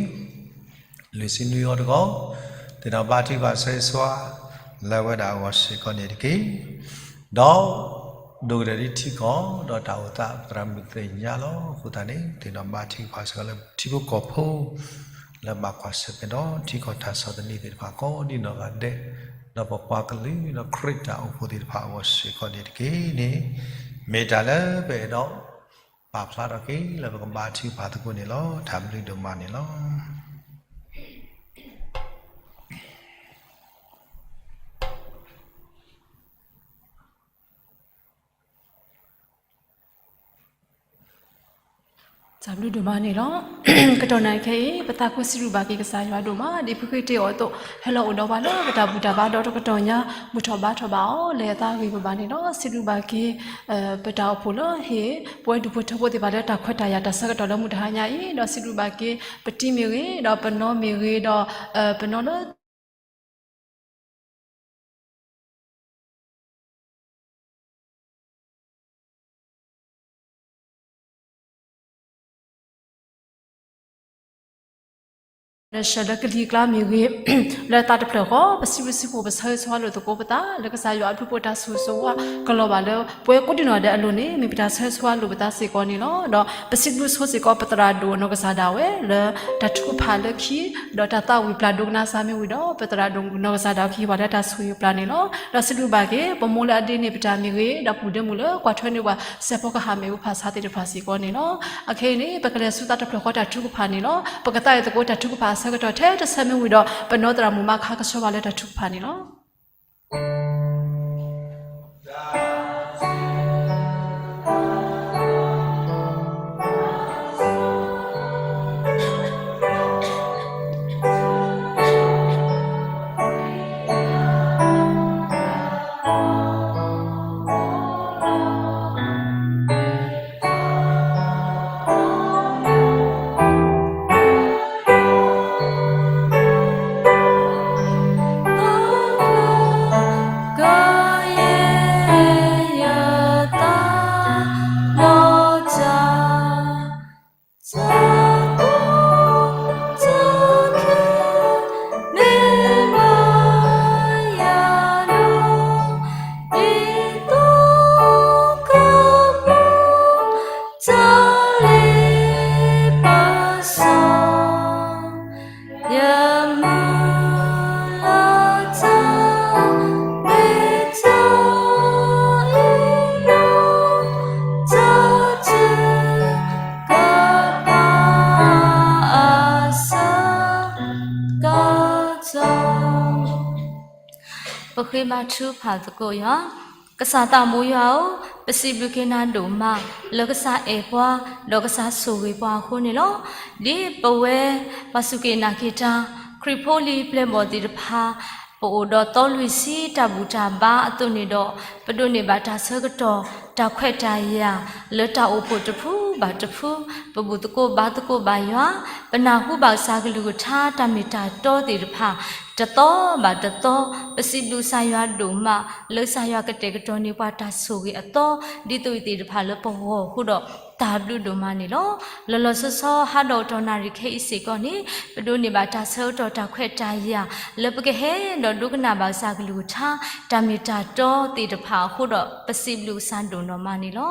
လွံၢ်ဆံနွံဂီၤတဂီၤ, သ့ၣ်နီၣ်ဘါထုကဖၣ်ဆၢဂ့ၤဆၢဝါ လၢအဝဲဒၣ်အဂီၢ်စ့ၢ်ကီးန့ၣ်တက့ၢ်. ဒီး ဒိၣ်ကတၢၢ်ဒ်ထံကီၢ်ဒီးတၢ်အိၣ်သး သရၣ်မုၣ်သ့ၣ်ညါလီၤ. အဃိသတးန့ၣ် သ့ၣ်နီၣ်ဘါထုကဖၣ်စ့ၢ်ကီးလၢထံဖိကီၢ်ဖိ လၢဘၣ်ကွၢ်ဆၢၣ်မဲာ်ဒီးထံကီၢ်တၢ်ဆီၣ်သနံးသ့ၣ်တဖၣ်ကိးဒ်နီၢ်ဂၤဒဲး, ဒီးပပှၤကလုာ်ဒီးခရံာ်တၢ်အိၣ်ဖှိၣ်သ့ၣ်တဖၣ်အဂီၢ်စ့ၢ်ကီးန့ၣ်တက့ၢ်န့ၣ်, မ့ၢ်တၢ်လၢပအဲၣ်ဒိးပာ်ဖျါထီၣ်က့ၤလၢပကဘါထုကဖၣ်သကိးန့ၣ်လီၤ. တၢ်ဘျုးဒိၣ်မးန့ၣ်လီၤ. တၢ်ဘျုးဒိၣ်မးန့ၣ်လီၤ. ကတီၢ်နၣ်ရံၣ်ခဲအံၤ ပသးခုစံးဘျုးဘၣ်က့ၤကစၢ်ယွၤဒိၣ်မး ဒ်ဖုဃ့တ့အီၤအသိး ဟဲလီၤအိၣ်ဒီးပှၤလၢပတၢ်ဘူၣ်တၢ်ဘါဒီးတကတီၢ်ညါ ဘူၣ်ထီၣ်ဘါထီၣ်ဘၣ်အီၤ လၢအသးဂ့ၤဘၣ်ဘၣ်န့ၣ်လီၤ. စံးဘျုးဘၣ်က့ၤ ပတၢ်အိၣ်ဖှိၣ်လၢဟ့ၣ် ပဝဲဒူၣ်ဖိထၢဖိသ့ၣ်တဖၣ်လၢတၢ်ခွဲးတၢ်ယာ် တၢ်ဆၢကတီၢ်လၢမုၢ်တဟါညါအံၤ ဒီးစံးဘျုးဘၣ်က့ၤ ပတံၤမ့ၢ်ဂ့ၤ ဒီးပနီၢ်မ့ၢ်ဂ့ၤ ဒီး ပနီၢ်လၢ နဆှၢလၢကလံၤကျါမ့ၢ်ဂ့ၤ လၢသးတဖျၢၣ်ဃီ ပစံးဘျုးစံးဖှိၣ် ပဆၢဂ့ၤဆၢဝါလိာ်သကိးပသး လၢကစၢ်ယွၤအဘျုးအဖှိၣ်တၢ်ဆိၣ်ဂ့ၤဆိၣ်ဝါကလီၤဘၣ်လၢ ပဝဲကိးဒံနီၢ်ဂၤဒဲးအလိၤန့ၣ် မ့ၢ်ပတၢ်ဆၢဂ့ၤဆၢဝါလိာ်ပသးစ့ၢ်ကီးန့ၣ်လီၤ. ဒီးပစံးဘျုးဆိစ့ၢ်ကီးပသရၣ်ဒိၣ်နီၢ်ကစၢ်ဒၣ်ဝဲလၢ တၢ်ထုကဖၣ်လၢခံ ဒီးတၢ်သးဝံၣ်ပျၢ်ဒိကနၣ်စၢ်မ့ၢ်ဝံၤဒီး ပသရၣ်ဒိၣ်နီၢ်ကစၢ်ဒၣ်ဝဲကဟ့ၣ်ပှၤလၢတၢ်ဆိၣ်ဂ့ၤပျၢ်န့ၣ်လီၤ. ဒီးစံးဘျုးဘၣ်က့ၤ ပမိၢ်လၢအဒ့န့ၢ်ပတၢ်မ့ၢ်ဂ့ၤ ဒီးပုၢ်ဒ့မုၣ်လၢကွၢ်ထွဲန့ၢ်ပှၤ စဲးဖီကဟၣ်မ့ၣ်အူဖးဆါသ့ၣ်တဖၣ်စ့ၢ်ကီးန့ၣ်လီၤ. အခဲအံၤန့ၣ် ပကလဲၤဆူသးတဖျၢၣ်ဃီတၢ်ထုကဖၣ်န့ၣ်လီၤ. ပကသးဝံၣ်သကိးတၢ်ထုကဖၣ်အဆၢကတီၢ်ထဲတဆၢမ့ၢ်ဝံၤဒီး ပနီၢ်သရၣ်မုၣ်မါခါကဆှၢပှၤလၢတၢ်ထုကဖၣ်န့ၣ်လီၤ. ပဃ့ဘါထုကဖၣ်သကိးယွၤ, ကစၢ်သးဘိယွၤဧၢ, ပစံးဘျုးက့ၤနၤဒိၣ်မး လၢကစၢ်အဲၣ်ပှၤ ဒီးကစၢ်ဆိၣ်ဂ့ၤပှၤအဃိန့ၣ်လီၤ. ဒ်ပဝဲ ပှၤစူၢ်က့ၤနာ်က့ၤတၢ် ခရံာ်ဖိလံၤပျဲၢ်ဘီၣ်သ့ၣ်တဖၣ် ပအိၣ်ဒီးသီလွံၢ်ဆံတၢ်ဘူၣ်တၢ်ဘါအသိးန့ၣ်ဒီး ပဒိးန့ၢ်ဘၣ်တၢ်ဆၢကတီၢ် တၢ်ခွဲးတၢ်ယာ် လၢတၢ်အိၣ်ဖှိၣ်တဖုဘၣ်တဖု ပဘူၣ်သကိးဘါသကိးဘၣ်ယွၤ, ပနၢ်ဟူဘၣ်ကစၢ်ကလုၢ်ကထါတၢ်မ့ၢ်တၢ်တီသ့ၣ်တဖၣ် တသီဘၣ်တသီ, ပစံးဘျုးကစၢ်ယွၤဒိၣ်မး လၢကစၢ်ယွၤကတဲာ်ကတီၤန့ၢ်ပှၤတၢ်ဆိၣ်ဂ့ၤအသီ ဒ်သိးအံၤသ့ၣ်တဖၣ်လၢပဂီၢ်အဃိဒီး တၢ်ဘျုးဒိၣ်မးန့ၣ်လီၤ. လီၤလီၤဆီဆီ ဟါဒီးကတီၢ်နၣ်ရံၣ်ခဲအံၤစ့ၢ်ကီးန့ၣ် ပဒိးန့ၢ်ဘၣ်တၢ်ဆၢကတီၢ်တၢ်ခွဲးတၢ်ယာ် လၢပကဟဲဒီးဒိကနၣ်ဘၣ်ကစၢ်ကလုၢ်ကထါ တၢ်မ့ၢ်တၢ်တီသ့ၣ်တဖၣ်အဃိဒီး ပစံးဘျုးကစၢ်ဒိၣ်နီၢ်မးန့ၣ်လီၤ.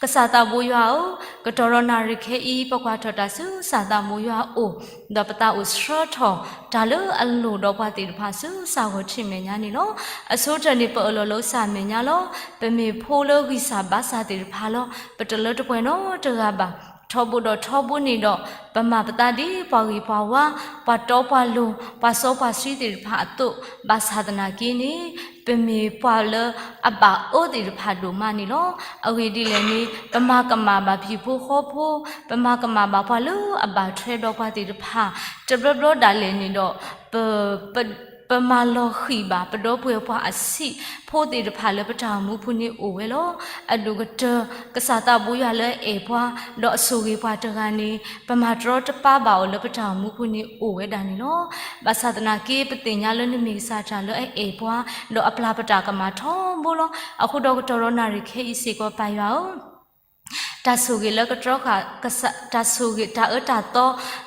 ကစၢ်သးဘိယွၤဧၢ, ကတီၢ်ဒီးနၣ်ရံၣ်ခဲအံၤ ပကွၢ်ထီၣ်တၢ်ဆူကစၢ်သးဘိယွၤအအိၣ်, ဒီးပသးအိၣ်ဆှၢထီၣ် တၢ်လၢအလိၣ်ဒီးပှၤသ့ၣ်တဖၣ်ဆူကစၢ်ဂီၤထံးမဲာ်ညါန့ၣ်လီၤ. အဆိကတၢၢ်န့ၣ် ပအၢၣ်လီၤလၢကစၢ်အမဲာ်ညါလီၤ. ပမ့ၢ်ဖိလၢဂံၢ်စၢ်ဘါစၢ်သ့ၣ်တဖၣ်လီၤ. ပတလၢတပှဲၤနီတဂၤဘၣ်. ထီဘိဒီးထီဘိန့ၣ်ဒီး ပမၤပသးဒ်ပှၤဂ့ၤပှၤဝါ, ပှၤတီပှၤလိၤ, ပှၤစီပှၤဆှံသ့ၣ်တဖၣ်အသိး, ဘၣ်ဆၣ်သနာ်က့န့ၣ် ပမ့ၢ်ပှၤလၢအဘၣ်အၢသ့ၣ်တဖၣ်ဒိၣ်မးန့ၣ်လီၤ. အဂ့ၢ်ဒ်လဲၣ်န့ၣ် ပမၤကမၣ်ဘၣ်ပဟံၣ်ဖိဃီဖိ, ပမၤကမၣ်ဘၣ်ပှၤလၢအဘၣ်ထွဲဒီးပှၤသ့ၣ်တဖၣ်, တဘျီဘျီဒၣ်လဲာ်န့ၣ်ဒီး ပ ပမၤလီၤဃံၣ်ဘၣ် ပဒီပုၢ်ဝဲၢ်ပှၤအဆံးဖိသ့ၣ်တဖၣ်လၢပတၢ်အိၣ်မူပူၤန့ၣ်အိၣ်ဝဲလီၤ. အဒိၣ်ကတၢၢ် ကစၢ်သးဘိယွၤလၢအအဲၣ်ပှၤ ဒီးအဆိၣ်ဂ့ၤပှၤတဂၤန့ၣ် ပမၤတရီတပါဘၣ်အီၤလၢပတၢ်အိၣ်မူပူၤန့ၣ်အိၣ်ဝဲဒၣ်န့ၣ်လီၤ. ဘၣ်ဆၣ်သနာ်က့ ပသ့ၣ်ညါလၢနမ့ၢ်ကစၢ်တၢ်လၢအအဲၣ်ပှၤ ဒီးအပျၢ်ပတၢ်ကမၣ်ထီဘိလီၤ. အဃိဒီးကတီၢ်ဒီးနၣ်ရံၣ်ခဲအံၤစ့ၢ်ကီးပၢ်ယွၤဧၢ တၢ်ဆိၣ်ဂ့ၤလၢကတြီဃာ်, တၢ်ဆိၣ်ဂ့ၤ တၢ်အၢတၢ်သီ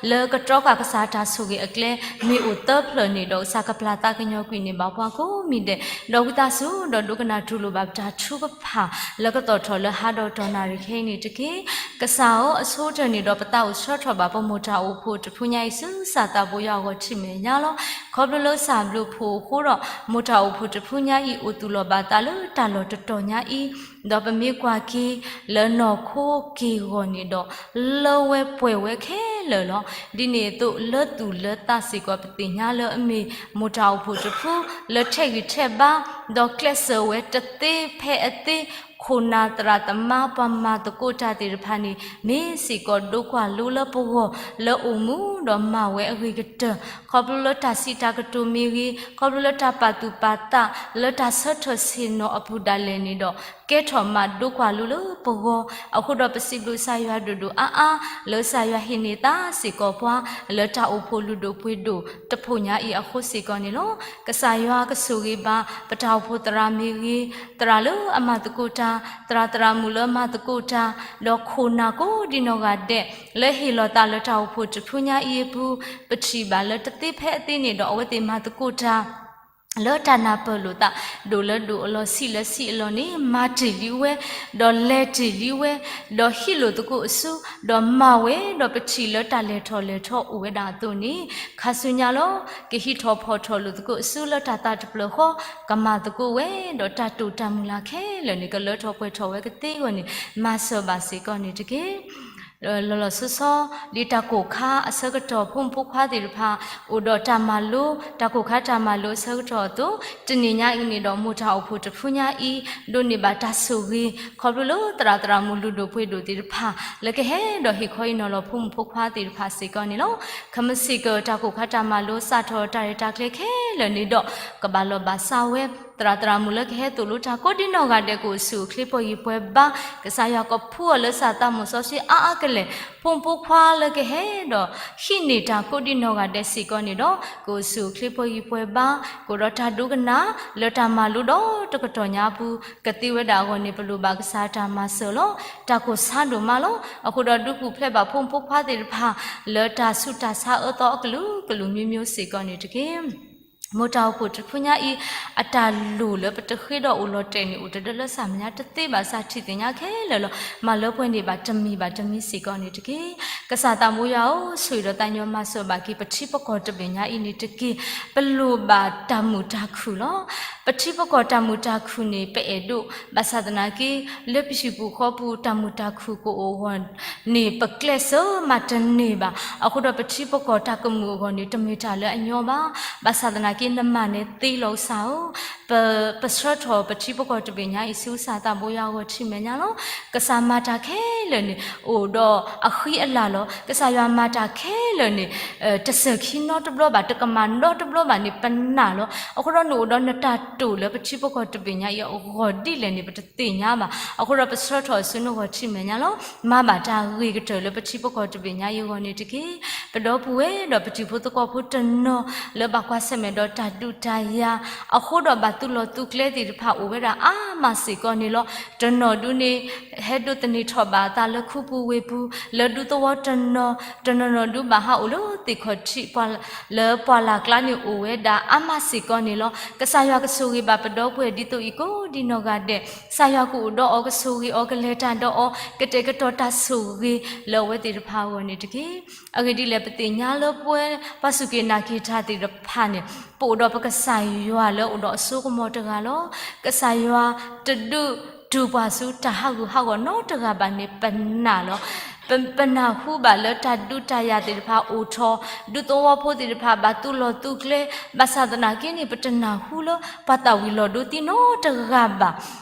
လၢကတြီဃာ်ကစၢ်တၢ်ဆိၣ်ဂ့ၤအကျဲ မ့ၢ်အိၣ်သၢဖျၢၣ်န့ၣ်ဒီး ကစၢ်ကပျၢ်သးကညီၤကွံာ်န့ၢ်ဘၣ်ပှၤကိးမံၤဒဲး, ဒီးဝံသးစူၤ ဒီးဒိကနၣ်တူၢ်လိာ်ဘၣ်ပတၢ်ထုကဖၣ် လၢကသီၣ်ထီၣ်လၢဟါဒီးတီၢ်နၣ်ရံၣ်ခဲအံၤန့ၣ်တက့ၢ်. ကစၢ်ဧၢ, အဆိကတၢၢ်န့ၣ်ဒီး ပသးအိၣ်ဆၢထီၣ်ဘၣ် ပမိၢ်တၢ်အိၣ်ဖှိၣ်တဖုညါအံၤ ဆူကစၢ်သးဘိယွၤအဂီၢ်ထံၣ်မဲာ်ညါလီၤ. ခီဖျိလၢကစၢ်ဘျုးဖှိၣ်အဃိဒီး မိၢ်တၢ်အိၣ်ဖှိၣ်တဖုညါအံၤ အိၣ်သူၣ်လီၤဘၣ်သးလၢတၢ်လီၢ်တတီၤညါအံၤ, ဒီးပမ့ၢ်ကွၢ်က့ၤလၢနီၢ်ခိက့ၢ်ဂီၤန့ၣ်ဒီး လၢဝဲပှဲၤဝဲခဲလၢာ်လီၤ. ဒ်န့ၣ်အသိး လၢသူၣ်လၢသးစ့ၢ်ကီး ပသ့ၣ်ညါလၢအမ့ၢ်မိၢ်တၢ်အိၣ်ဖှိၣ်တဖု လၢထဲးဂံၢ်ထဲးဘါ ဒီးကျဲးစၢးဝဲတသ့ဖဲအသ့ ခိၣ်နၢ်သရၣ်သမါ ပှၤမၤသကိးတၢ်သ့ၣ်တဖၣ်န့ၣ် မ့ၢ်စ့ၢ်ကီးဒိကွၢ်လိလၢပဂီၢ် လၢအိၣ်မူဒီးမၤဝဲအဂ့ၤကတၢၢ်, ခီဖျိလၢတၢ်စံးတၢ်ကတိၤမ့ၢ်ဂ့ၤ, ခီဖျိလၢတၢ်ပာ်သူၣ်ပာ်သး လၢတၢ်ဆၢထၢၣ်ဆ့ၣ်နီၤအပူၤဒၣ်လဲာ်န့ၣ်ဒီး ကဲထီၣ်မးဒိကွၢ်လိလၢပဂီၢ်, အဃိဒီးပစံးဘျုးကစၢ်ယွၤဒိၣ်ဒိၣ်အါအါ လၢကစၢ်ယွၤဟ့ၣ်န့ၢ်သးစ့ၢ်ကီးပှၤ လၢတၢ်အိၣ်ဖှိၣ်လုၢ်ဒိၣ်ပှ့ၤဒိၣ်တဖုညါအံၤအဃိစ့ၢ်ကီးန့ၣ်လီၤ. ကစၢ်ယွၤကဆိၣ်ဂ့ၤဘၣ် ပတၢ်အိၣ်ဖှိၣ်သရၣ်မ့ၢ်ဂ့ၤ, သရၣ်လၢအမၤသကိးတၢ်, သရၣ်သရၣ်မုၣ်လၢအမၤသကိးတၢ်, ဒီးခိၣ်နၢ်ကိးဒံနီၢ်ဂၤဒဲး လၢဟ့ၣ်လီၤသးလၢတၢ်အိၣ်ဖှိၣ်တဖုညါအံၤအပူၤ, ပထံၣ်ဘၣ်လၢတသ့ဖဲအသ့န့ၣ်ဒီး အဝဲသ့ၣ်မၤသကိးတၢ် လၢတၢ်နၢ်ပၢၢ်လိာ်သး ဒိၣ်လၢဒိၣ်အလီၢ် ဆံးလၢဆံးအလီၢ်န့ၣ် မၤတ့ၢ်လံဝဲ, ဒီးလဲၤတ့ၢ်လံဝဲ, ဒီးဟံးလိာ်သကိးအစု, ဒီးမၤဝဲ, ဒီးပထံၣ်လၢတၢ်လဲၤထီၣ်လဲၤထီအိၣ်ဝဲဒၣ်အသိးန့ၣ် ခါဆူညါလီၤ. ကဟံးထီၣ်ဖီၣ်ထီၣ်လိာ်သကိးအစုလၢတၢ်သးတဖျၢၣ်ဃီ, ကမၤသကိးဝဲ, ဒီးတၢ်တိာ်တၢ်မုၢ်လၢ်ခဲလၢာ်န့ၣ် ကလၢထီၣ်ပှဲၤထီၣ်ဝဲကသ့အဂီၢ်န့ၣ် မၤစၢၤဘၣ်စ့ၢ်ကီးန့ၣ်တက့ၢ်. လီၤလီၤဆီဆီ ဒ်တၢ်ကိၢ်ခါအဆၢကတီၢ် ဖိမုၣ်ဖိခွါသ့ၣ်တဖၣ် အိၣ်ဒီးတၢ်မၤလိ, တၢ်ကိၢ်ခါတၢ်မၤလိအဆၢကတီၢ်အသိး, တနံၤညါအံၤန့ၣ်ဒီး မိၢ်တၢ်အိၣ်ဖှိၣ်တဖုညါအံၤ ဒိးန့ၢ်ဘၣ်တၢ်ဆိၣ်ဂ့ၤ ခီဖျိလၢသရၣ်သရၣ်မုၣ်လုၢ်ဒိၣ်ပှ့ၤဒိၣ်သ့ၣ်တဖၣ် လၢကဟဲဒီးဟ့ၣ်ခီဟ့ၣ်နီၤလီၤဖိမုၣ်ဖိခွါသ့ၣ်တဖၣ်စ့ၢ်ကီးန့ၣ်လီၤ. ခမ့ၢ်စ့ၢ်ကီးတၢ်ကိၢ်ခါတၢ်မၤလိ စးထီၣ်တၢ်ရဲၣ်တၢ်ကျဲၤခဲလၢာ်န့ၣ်ဒီး ကဘၣ်လီၤဘၣ်စးဝဲ သရၣ်သရၣ်မုၣ်လၢကဟဲသိၣ်လိတၢ်ကိးဒံနီၢ်ဂၤဒဲး ကအိၣ်ဆူၣ်အိၣ်ချ့ပှဲၤဂံၢ်ပှဲၤဘါ, ကစၢ်ယွၤကဖှူအီၤလၢသးစီဆှံအါအါကလဲာ်, ဖိမုၣ်ဖိခွါလၢကဟဲဒီး ဟံးန့ၢ်တၢ်ကိးဒံနီၢ်ဂၤဒဲးစ့ၢ်ကီးန့ၣ်ဒီး ကအိၣ်ဆူၣ်အိၣ်ချ့ပှဲၤဂံၢ်ပှဲၤဘါ, ကအိၣ်ဒီးတၢ်ဒိကနၣ် လၢတၢ်မၤလိဒီတကတီၢ်ညါအပူၤ ကသ့ဝဲဒၣ်အဂီၢ်န့ၣ် ပလိၣ်ဘၣ်ကစၢ်တၢ်မၤစၢၤလီၤ. တၢ်ကိၢ်ဆါဒိၣ်မးလီၤ. အဃိဒီးဒုးပူၤဖျဲးဘၣ်ဖိမုၣ်ဖိခွါသ့ၣ်တဖၣ် လၢတၢ်ဆူးတၢ်ဆါအၢသီအကလုာ်ကလုာ်မံၤမံၤစ့ၢ်ကီးန့ၣ်တက့ၢ်. မိၢ်တၢ်အိၣ်ဖှိၣ်တဖုညါအံၤ အတၢ်လိၣ်လၢပတဃ့ဒီးအိၣ်လီၤတဲာ်န့ၣ် အိၣ်တဒၢလၢစၢ်မဲာ်ညါတသ့ဘၣ် စၢ်ထံၣ်သ့ၣ်ညါခဲလၢာ်လီၤ. မၤလၢပှဲၤန့ၢ်ဘၣ်တမံၤဘၣ်တမံၤစ့ၢ်ကီးန့ၣ်တက့ၢ်. ကစၢ်သးဘိယွၤဧၢ, ဆိၣ်ဂ့ၤဒီးသးကညီၤမၤစၢၤဘၣ်က့ၤ ပထံပကီၢ်တဘ့ၣ်ညါအံၤန့ၣ်တက့ၢ်. ပလိၣ်ဘၣ်တၢ်မုာ်တၢ်ခုၣ်လီၤ. ပထံပကီၢ်တၢ်မုာ်တၢ်ခုၣ်န့ၣ် ပအဲၣ်ဒိး, ဘၣ်ဆၣ်သနာ်က့ လၢပဟံၣ်ပူၤဃီပူၤ တၢ်မုာ်တၢ်ခုၣ်ကအိၣ်အဂီၢ် န့ၣ် ပကျဲးစၢးမၤတန့ၢ်ဘၣ်. အဃိဒီးပထံပကီၢ်တၢ်ကမုာ်အဂီၢ်န့ၣ် တမ့ၢ်တၢ်လၢအညီဘၣ်. ဘၣ်ဆၣ်သနာ်က့ နမၤန့ၢ်သ့လီၤကစၢ်ဧၢ, ပ, ပဆှၢထီၣ်ပထံပကီၢ်တဘ့ၣ်ညါအံၤ ဆူကစၢ်သးဘိယွၤအဂီၢ်ထံၣ်မဲာ်ညါလီၤ. ကစၢ်မၤတၢ်ခဲလၢာ်န့ၣ် အိၣ်ဒီးအဃံအလၤလီၤ. ကစၢ်ယွၤမၤတၢ်ခဲလၢာ်န့ၣ် တစၢၢ်ခံနီတဘျီဘၣ်, တကမၣ်နီတဘျီဘၣ်န့ၣ် ပနာ်လီၤ. အဃိဒီးနအိၣ်ဒီးနတၢ်တိာ်လၢပထံပကီၢ်တဘ့ၣ်ညါအံၤအဂီၢ်ဒ်လဲၣ်န့ၣ် ပတသ့ၣ်ညါဘၣ်. အဃိဒီးပဆှၢထီၣ်ဆူနဂီၢ်ထံၣ်မဲာ်ညါလီၤ. မၤဘၣ်တၢ်ဂ့ၤကတၢၢ်လၢပထံပကီၢ်တဘ့ၣ်ညါအံၤအဂီၢ်န့ၣ်တက့ၢ်. ပဒီပုၢ်ဝဲၢ်ဒီးပတံၤဖိသကိးဖိတနီၤ လၢဘၣ်ကွၢ်ဆၢၣ်မဲာ်ဒီးတၢ်ဒုးတၢ်ယၤ အဃိဒီးဘၣ်သူၣ်လီၤသူၣ်ကျဲသ့ၣ်တဖၣ်အိၣ်ဝဲဒၣ်အါမးစ့ၢ်ကီးန့ၣ်လီၤ. တနီၤဒုန့ၣ် ဟဲဒိးသန့ၤထီၣ်ဘၣ်အသးလၢခူပူၤဝ့ၢ်ပူၤ လၢဒူသဝီတနီၤ, တနီၤနီၤဒုဘၣ်ဟးအိၣ်လၢသ့ၣ်ခီၣ်ထံး လၢပှၢ်လၢ်ကျါန့ၣ်အိၣ်ဝဲဒၣ်အါမးစ့ၢ်ကီးန့ၣ်လီၤ. ကစၢ်ယွၤကဆိၣ်ဂ့ၤဘၣ်ပဒီပုၢ်ဝဲၢ်ဒ်သိးအံၤကိးဒံနီၢ်ဂၤဒဲး, ကစၢ်ယွၤကအိၣ်ဒီးအီၤ ကဆိၣ်ဂ့ၤအီၤ ကလဲၤတၢ်ဒီးအီၤ ကတဲာ်ကတီၤတၢ်ဆိၣ်ဂ့ၤလၢအဝဲသ့ၣ်တဖၣ်အဂီၢ်န့ၣ်တက့ၢ်. အဂ့ၢ်ဒ်လဲၣ် ပသ့ၣ်ညါလၢပဝဲ ပှၤစူၢ်က့ၤနာ်က့ၤတၢ်သ့ၣ်တဖၣ်န့ၣ် ပအိၣ်ဒီးပကစၢ်ယွၤလၢအိၣ်ဒီးအစိကမီၤတဂၤလီၤ. ကစၢ်ယွၤတဒုးတုၤပှၤဆူတၢ်ဟးဂူာ်ဟးဂီၤနီတဂၤဘၣ်န့ၣ် ပနာ်လီၤ. ပ, ပနၢ်ဟူဘၣ်လၢတၢ်ဒုးတၢ်ယၤသ့ၣ်တဖၣ်အိၣ်ထီၣ်, ဒူသဝီဖိသ့ၣ်တဖၣ်ဘၣ်သူၣ်လီၤသူၣ်ကျဲ, ဘၣ်ဆၣ်သနာ်က့န့ၣ် ပတနၢ်ဟူလၢပှၤသၣ်ဝံၤလီၤဒိသံနီတဂၤဘၣ်.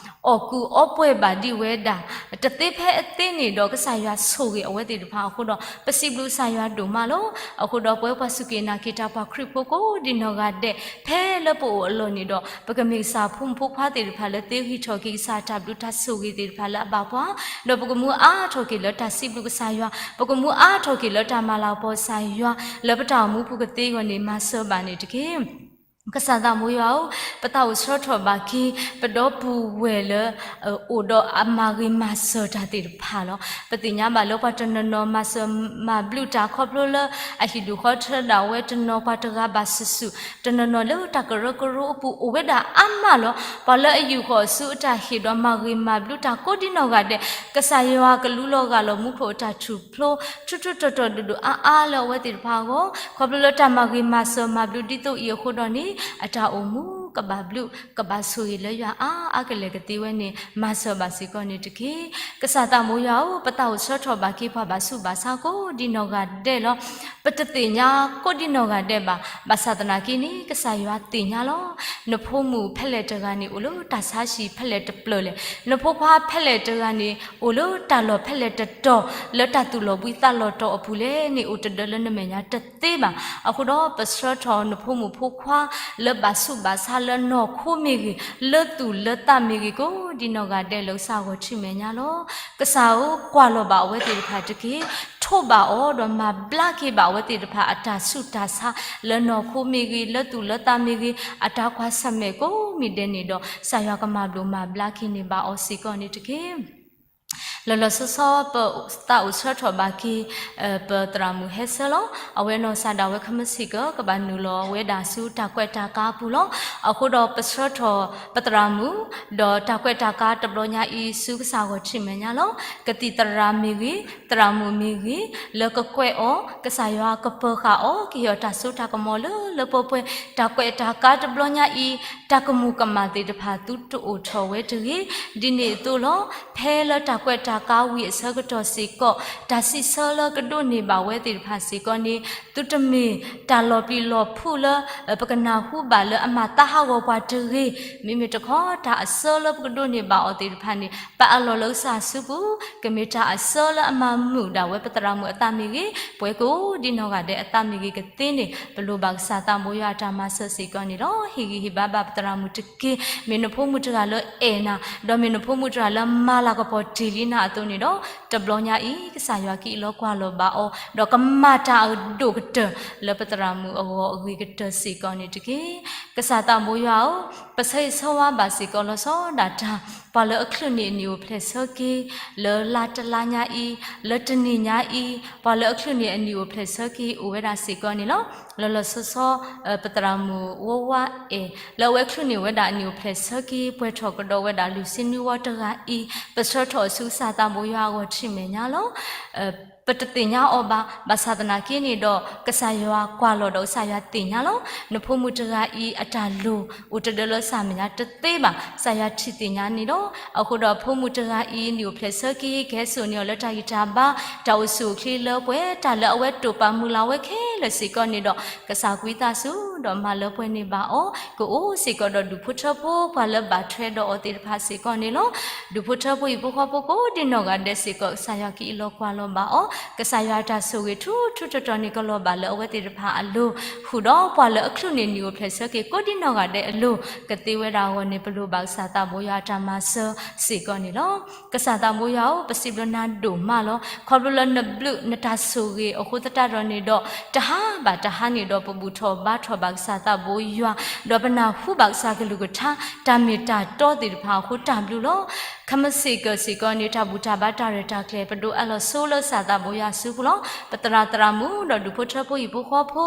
အီၣ်ကူးအီပှဲၤဘၣ်ဒံးဝဲဒၣ် တသ့ဖဲအသ့န့ၣ်ဒီး ကစၢ်ယွၤဆိၣ်ဂ့ၤအဝဲသ့ၣ်တဖၣ်အဃိဒီး ပစံးဘျုးကစၢ်ယွၤဒိၣ်မးလီၤ. အဃိဒီးပဝဲပှၤစူၢ်က့ၤနာ်က့ၤတၢ်ပှၤခရံာ်ဖိကိးဒံနီၢ်ဂၤဒဲး ဖဲလၢပအိၣ်အလီၢ်န့ၣ်ဒီး ပကမ့ၢ်ကစၢ်ဖိမုၣ်ဖိခွါသ့ၣ်တဖၣ်လၢသ့ဂံၢ်ထီၣ်က့ၤကစၢ်တၢ်ဘျုးတၢ်ဆိၣ်ဂ့ၤသ့ၣ်တဖၣ်လၢအဘၣ်ပှၤ, ဒီးပကမူအါထီၣ်က့ၤလၢတၢ်စံးဘျုးကစၢ်ယွၤ, ပကမူအါထီၣ်က့ၤလၢတၢ်မၤလၤကပီၤကစၢ်ယွၤ လၢပတၢ်အိၣ်မူပူၤကသ့အဂီၢ်န့ၣ် မၤစၢၤဘၣ်န့ၣ်တက့ၢ်. ကစၢ်သးမိၢ်ယွၤဧၢ, ပသးအိၣ်ဆၢထီၣ်ဘၣ်က့ၤ ပဒီပုၢ်ဝဲၢ်လၢ အိၣ်ဒီးအမၤဂ့ၤမၤစၢၤတၢ်သ့ၣ်တဖၣ်လီၤ. ပသ့ၣ်ညါဘၣ်လၢပှၤတနီၤနီၤမၤစၢၤမၤဘျုးတၢ်ခီဖျိလၢ အဟံၣ်ဒူၣ်ဃီထၢဒၣ်ဝဲတနီၤ ပှၤတဂၤဘၣ်ဆူၣ်ဆူၣ်, တနီၤနီၤလၢတၢ်ကရၢကရိအပူၤအိၣ်ဝဲဒၣ်အါမးလီၤ. ပှၤလၢအယူာ်ဃီၤအစုအတၢ်ဟ့ၣ်ဒီးမၤဂ့ၤမၤဘျုးတၢ်ကိးဒ်နီၢ်ဂၤဒဲး, ကစၢ်ယွၤကလူလီၤဂာ်လီၤမူခိၣ်အတၢ်ထူၣ်ဖျိ ထူထူတီတီဒိၣ်ဒိၣ်အါအါလၢအဝဲသ့ၣ်တဖၣ်အဂီၢ်, ခီဖျိလၢတၢ်မၤဂ့ၤမၤစၢၤမၤဘျုးဒ်သိးအံၤအဃိဒီးန့ၣ် အတၢ်အိၣ်မူကဘၣ်ဘျုးကဘၣ်ဆိၣ်ဂ့ၤလၢယွၤအါအါကလဲာ်ကသ့ဝဲန့ၣ် မၤစၢၤဘၣ်စ့ၢ်ကီးန့ၣ်တက့ၢ်. ကစၢ်သးမိၢ်ယွၤဧၢ, ပသးအိၣ်ဆၢထီၣ်ဘၣ်က့ၤပှၤဘၣ်ဆူးဘၣ်ဆါကိးဒ်နီၢ်ဂၤဒဲးလီၤ. ပတသ့ၣ်ညါကိးဒ်နီၢ်ဂၤဒဲးဘၣ်. ဘၣ်ဆၣ်သနာ်က့န့ၣ် ကစၢ်ယွၤသ့ၣ်ညါလီၤ. နဖိမုၣ်ဖဲလဲၣ်တဂၤန့ၣ် အိၣ်လၢတၢ်ဆါဟံၣ်ဖဲလဲၣ်တဖျၢၣ်လဲၣ်, နဖိခွါဖဲလဲၣ်တဂၤန့ၣ် အိၣ်လၢတၢ်လီၢ်ဖဲလဲၣ်တတီၤ လၢတၢ်သူၣ်လီၤဘှံးသးလီၤတီၤအပူၤလဲၣ်န့ၣ် အိၣ်တဒၢလၢနမဲာ်ညါတသ့ဘၣ်. အဃိဒီးပဆၢထီၣ်နဖိမုၣ်ဖိခွါ လၢဘၣ်ဆူးဘၣ်ဆါလၢနီၢ်ခိမ့ၢ်ဂ့ၤ, လၢသူၣ်လၢသးမ့ၢ်ဂ့ၤ ကိးဒ်နီၢ်ဂၤဒဲးလၢကစၢ်ဂီၢ်ထံမဲာ်ညါလီၤ. ကစၢ်ဧၢ, ကွၢ်လီၤဘၣ်အဝဲသ့ၣ်တဖၣ်တက့ၢ်. ထိးဘၣ်အီၤဒီးမၤဘျါက့ၤဘၣ်အဝဲသ့ၣ်တဖၣ်အတၢ်ဆူးတၢ်ဆါ လၢနီၢ်ခိမ့ၢ်ဂ့ၤ, လၢသူၣ်လၢသးမ့ၢ်ဂ့ၤ, အတၢ်ကွၢ်ဆၢၣ်မဲာ်ကိးမံၤဒဲးန့ၣ်ဒီး ကစၢ်ယွၤကမၤဘျုးမၤဘျါက့ၤန့ၢ်ဘၣ်အီၤစ့ၢ်ကီးန့ၣ်တက့ၢ်. လီၤလီၤဆီဆီ ပသးအိၣ်ဆၢထီၣ်ဘၣ်က့ၤ ပသရၣ်မုၣ်ဟဲဆၢလီၤ. အဝဲနီၢ်ကစၢ်ဒၣ်ဝဲ ခဲမုၢ်ဆ့ၣ်ကီး ကဘၣ်နုာ်လီၤဝဲဒၣ်ဆူတၢ်ကွဲးတၢ်ကါအပူၤလီၤ. အဃိဒီးပဆၢထီၣ်ပသရၣ်မုၣ် ဒီးတၢ်ကွဲးတၢ်ကါတဘျီညါအံၤ ဆူကစၢ်ဂီၢ်ထံမဲာ်ညါလီၤ. ကသံၣ်သရၣ်မ့ၢ်ဂ့ၤ, သရၣ်မုၣ်မ့ၢ်ဂ့ၤ, လၢကကွဲးအီၤ ကစၢ်ယွၤကပၢၤဃာ်အီၤ ကဟ့ၣ်အီၤတၢ်စိတၢ်ကမီၤလၢလၢပှဲၤပှဲၤ, တၢ်ကွဲးတၢ်ကါတဘျီညါအံၤ တၢ်ကမူၤကမၣ်သ့ၣ်တဖၣ်သုတအိၣ်ထီၣ်ဝဲတဂ့ၤ. ဒ်န့ၣ်အသိးလီၤ. ဖဲလၢတၢ်ကွဲးတၢ်ကါဝံၤအဆၢကတီၢ်စ့ၢ်ကီး တၢ်စံးဆၢလၢကဒိးန့ၢ်ဘၣ်ဝဲသ့ၣ်တဖၣ်စ့ၢ်ကီးန့ၣ် သုတမ့ၢ်တၢ်လီၤပျံၤလီၤဖုးလၢ ပကနၢ်ဟူဘၣ်လၢအမၤသးဟးဂီၤပှၤတဂ့ၤ. မ့မ့ၢ်တခီ တၢ်အစၢလၢပကဒိးန့ၢ်ဘၣ်အီၤသ့ၣ်တဖၣ်န့ၣ် ပအးလီၤလၢကစၢ်အစုပူၤ ကမ့ၢ်တၢ်အစၢလၢအမၤမုာ်ဒၣ်ဝဲပသရၣ်မုၣ်အသးမ့ၢ်ဂ့ၤ, ပှၤကိးဒ်နီၢ်ဂၤဒဲးအသးမ့ၢ်ဂ့ၤကသ့န့ၣ် ပလိၣ်ဘၣ်ကစၢ်သးဘိယွၤအတၢ်မၤစၢၤစ့ၢ်ကီးန့ၣ်လီၤ. ဟ့ၣ်ဂံၢ်ဟ့ၣ်ဘါဘၣ်ပသရၣ်မုၣ်တက့ၢ်. မ့ၢ်နဖိမုၣ်တဂၤလၢအဲၣ်နၤ, ဒီးမ့ၢ်နဖိမုၣ်တဂၤလၢမၤလၤကပီၤတ့ၢ်လံနၤအသိးန့ၣ်ဒီး တဘျီညါအံၤ ကစၢ်ယွၤကအံးလီၤကွၢ်လီၤဘၣ်အီၤ, ဒီးကမၤတၢ်အဒိၣ်ကတၢၢ် လၢပသရၣ်မုၣ်အဂီၢ်အဂ့ၤကတၢၢ်စ့ၢ်ကီးန့ၣ်တက့ၢ်. ကစၢ်သးဘိယွၤဧၢ, ပဆၢဂ့ၤဆၢဝါဘၣ်စ့ၢ်ကီးလီၤဆီဒၣ်တၢ် ပှၤလၢအချုးန့ၢ်အနံၣ်အိၣ်ဖျဲၣ်ဆၢက့ၤ လၢလါတလါညါအံၤ, လၢတနံၤညါအံၤ, ပှၤလၢအချုးန့ၢ်အနံၣ်အိၣ်ဖျဲၣ်ဆၢက့ၤ အိၣ်ဝဲဒၣ်စ့ၢ်ကီးန့ၣ်လီၤ. လီၤလီၤဆီဆီ ပသရၣ်မုၣ်ဝါဝါအဲၣ် လၢအဝဲချုးန့ၢ်ဝဲဒၣ်အနံၣ်အိၣ်ဖျဲၣ်ဆၢက့ၤ ပှဲၤထီၣ်ကဒီးဝဲဒၣ်လွံၢ်ဆံနွံဝီတဂၤအံၤ, ပဆၢထီၣ်ဆူကစၢ်သးဘိယွၤအဂီၢ်ထံမဲာ်ညါလီၤ. ပတသ့ၣ်ညါအီၤဘၣ်, ဘၣ်ဆၣ်သနာ်က့န့ၣ်ဒီး ကစၢ်ယွၤကွၢ်လီၤဒီးကစၢ်ယွၤသ့ၣ်ညါလီၤ. နဖိမုၣ်တဂၤအံၤအတၢ်လိၣ် အိၣ်တဒၢလၢကစၢ်မဲာ်ညါတသ့ဘၣ်, ကစၢ်ယွၤထံၣ်သ့ၣ်ညါန့ၣ်ဒီး အဃိဒီးဖိမုၣ်တဂၤအံၤ နံၣ်အိၣ်ဖျဲၣ်ဆၢက့ၤ ကဟဲစိာ်န့ၢ်အီၤလၢတၢ်ဂံၢ်တၢ်ဘါ, တၢ်အိၣ်ဆူၣ်အိၣ်ချ့လၢပှဲၤ တၢ်လၢအဝဲတိာ်ပာ်မုၢ်လၢ်ဝဲခဲလၢာ်စ့ၢ်ကီးန့ၣ်ဒီး ကစၢ်ကွံသးစူၤ ဒီးမၤလၢပှဲၤန့ၢ်ဘၣ်အီၤ, ကအိၣ်စ့ၢ်ကီးဒီးဒူၣ်ဖိထၢဖိ ပှၤလၢဘၣ်ထွဲဒီးအီၤသ့ၣ်တဖၣ်စ့ၢ်ကီးန့ၣ်လီၤ. ဒူၣ်ဖိထၢဖိဟံၣ်ဖိဃီဖိကိးဒ်နီၢ်ဂၤဒဲးစ့ၢ်ကီး ကစၢ်ယွၤကအံးလီၤကွၢ်လီၤဘၣ်အီၤ, ကစၢ်ယွၤအတၢ်ဆိၣ်ဂ့ၤထူထူတီတီန့ၣ် ကလီၤဘၣ်လၢအဝဲသ့ၣ်တဖၣ်အလိၤ, ဃုာ်ဒီးပှၤလၢအချုးန့ၢ်နံၣ်အိၣ်ဖျဲၣ်ဆၢက့ၤ ကိးဒ်နီၢ်ဂၤဒဲးအလိၤ ကသ့ဝဲဒၣ်အဂီၢ်န့ၣ် ပလိၣ်ဘၣ်ကစၢ်သးဘိယွၤအတၢ်မၤစၢၤစ့ၢ်ကီးန့ၣ်လီၤ. ကစၢ်သးဘိယွၤဧၢ, ပစံးဘျုးနၤဒိၣ်မးလီၤ. ခီဖျိလၢနဘျုးနတၢ်ဆိၣ်ဂ့ၤအဃိသတးဒီးန့ၣ်ဒီး တဟါဘၣ်တဟါန့ၣ်ဒီး ပဘူၣ်ထီၣ်ဘါထီၣ်ဘၣ်ကစၢ်သးဘိယွၤ, ဒီးပနၢ်ဟူဘၣ်ကစၢ်ကလုၢ်ကထါ တၢ်မ့ၢ်တၢ်တီသ့ၣ်တဖၣ်အဃိတၢ်ဘျုးလီၤ. ခဲမုၢ်ဆ့ၣ်ကီၢ်စ့ၢ်ကီးန့ၣ် တၢ်ဘူၣ်တၢ်ဘါတၢ်ရဲၣ်တၢ်ကျဲၤ ပဒိးအးလီၤဆိလၢကစၢ်သးဘိယွၤအစုပူၤလီၤ. ပသရၣ်သရၣ်မုၣ်ဒီးဒူၣ်ဖိထၢဖိဟံၣ်ဖိဃီဖိ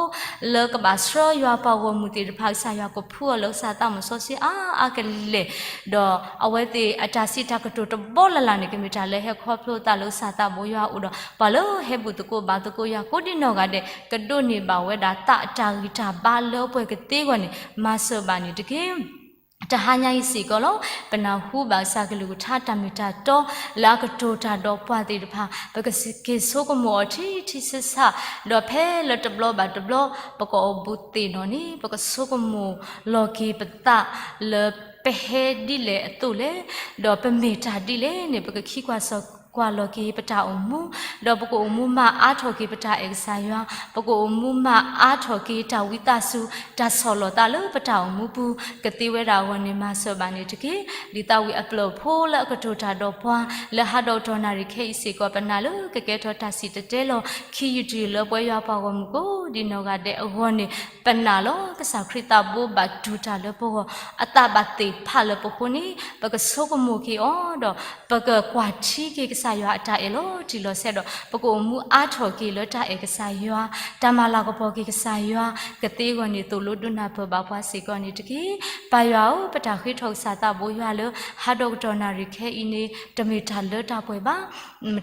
လၢကဘၣ်ဆှၢယွၤပှၤဂီၢ်မုၢ်သ့ၣ်တဖၣ် ကစၢ်ယွၤကဖှူအီၤလၢကစၢ်သးမုၢ်စီဆှံအါအါကလဲာ်, ဒီးအဝဲသ့ၣ်အတၢ်စံးတၢ်ကတိၤတဘီလၢ်လၢ်န့ၣ် ကမ့ၢ်တၢ်လၢဟဲခီဖျိသးလၢကစၢ်သးဘိယွၤအအိၣ်ဒီး ပှၤလၢဟဲဘူၣ်သကိးဘါသကိးယွၤကိးဒ်နီၢ်ဂၤဒဲး ကဒိးန့ၢ်ဘၣ်ဝဲဒၣ်သးအတၢ်ဂံၢ်တၢ်ဘါလၢပှဲၤကသ့အဂီၢ်န့ၣ် မၤစၢၤဘၣ်န့ၣ်တက့ၢ်. တဟါညါအံၤစ့ၢ်ကီးလီၤ. ပနၢ်ဟူဘၣ်ကစၢ်ကလုၢ်ကထါတၢ်မ့ၢ်တၢ်တီ လၢအကတိၤတၢ်ဒီးပှၤသ့ၣ်တဖၣ် ပကက့ၤဆိကမိၣ်အီၤထံထံဆးဆး, ဒီးဖဲလၢတဘျီဘၣ်တဘျီ ပကအီၣ်ဘူးသ့ၣ်နီၣ်န့ၣ် ပကဆိကမိၣ်လီၤက့ၤပသးလၢပဟဲဒ်လဲၣ်အသိးလဲၣ်, ဒီးပမ့ၢ်တၢ်ဒ်လဲၣ်န့ၣ် ပကခံကွၢ်စီၣ် ကွၢ်လီၤက့ၤပတၢ်အိၣ်မူ, ဒီးပကအိၣ်မူမၤအါထီၣ်က့ၤပတၢ်အဲၣ်ကစၢ်ယွၤ, ပကအိၣ်မူမၤအါထီၣ်က့ၤတၢ်ဝံသးစူၤ တၢ်ဆီၣ်လီၤသးလၢပတၢ်အိၣ်မူပူၤ ကသ့ဝဲဒၣ်အဂီၢ်န့ၣ် မၤစၢၤဘၣ်န့ၣ်တက့ၢ်. လံာ်သးဝံၣ်အပျဲၢ်ဖိလၢအကတိၤတၢ်ဒီးပှၤ လၢဟါဒီးကတီၢ်နၣ်ရံၣ်ခဲအံၤစ့ၢ်ကီး ပနာ်လၢကကဲထီၣ်တၢ်စံၣ်တဲၤတဲလီၤ ခံယုၢ်တယုၢ်လၢပှၤယွၤပှၤဂီၢ်မုၢ်ကိးဒ်နီၢ်ဂၤဒဲးအဂီၢ်န့ၣ် ပနာ်လီၤ. ကစၢ်ခရံာ်သးဘိဘၣ်တူၢ်တၢ်လၢပဂီၢ်, အသးဘၣ်သ့ၣ်ဖးလၢပဃိန့ၣ် ပကဆိကမိၣ်က့ၤအီၤဒီး ပကကွၢ်ထံက့ၤကစၢ်ယွၤအတၢ်အဲၣ်လီၤတံၢ်လီၤဆဲးဒီး ပကအိၣ်မူအါထီၣ်က့ၤလၢတၢ်အဲၣ်ကစၢ်ယွၤ, တၢ်မၤလၤကပီၤက့ၤကစၢ်ယွၤ ကသ့အဂီၢ်န့ၣ် သိၣ်လိဒိကနၣ်ပၢၢ်ဘၣ်ပှၤစ့ၢ်ကီးန့ၣ်တက့ၢ်. ပၢ်ယွၤဧၢ, ပတၢ်ဃ့ထီၣ်ကစၢ်သးဘိယွၤလၢ ဟါဒီးကတီၢ်နၣ်ရံၣ်ခဲအံၤန့ၣ် တမ့ၢ်တၢ်လၢတၢ်ပှဲၤဘၣ်.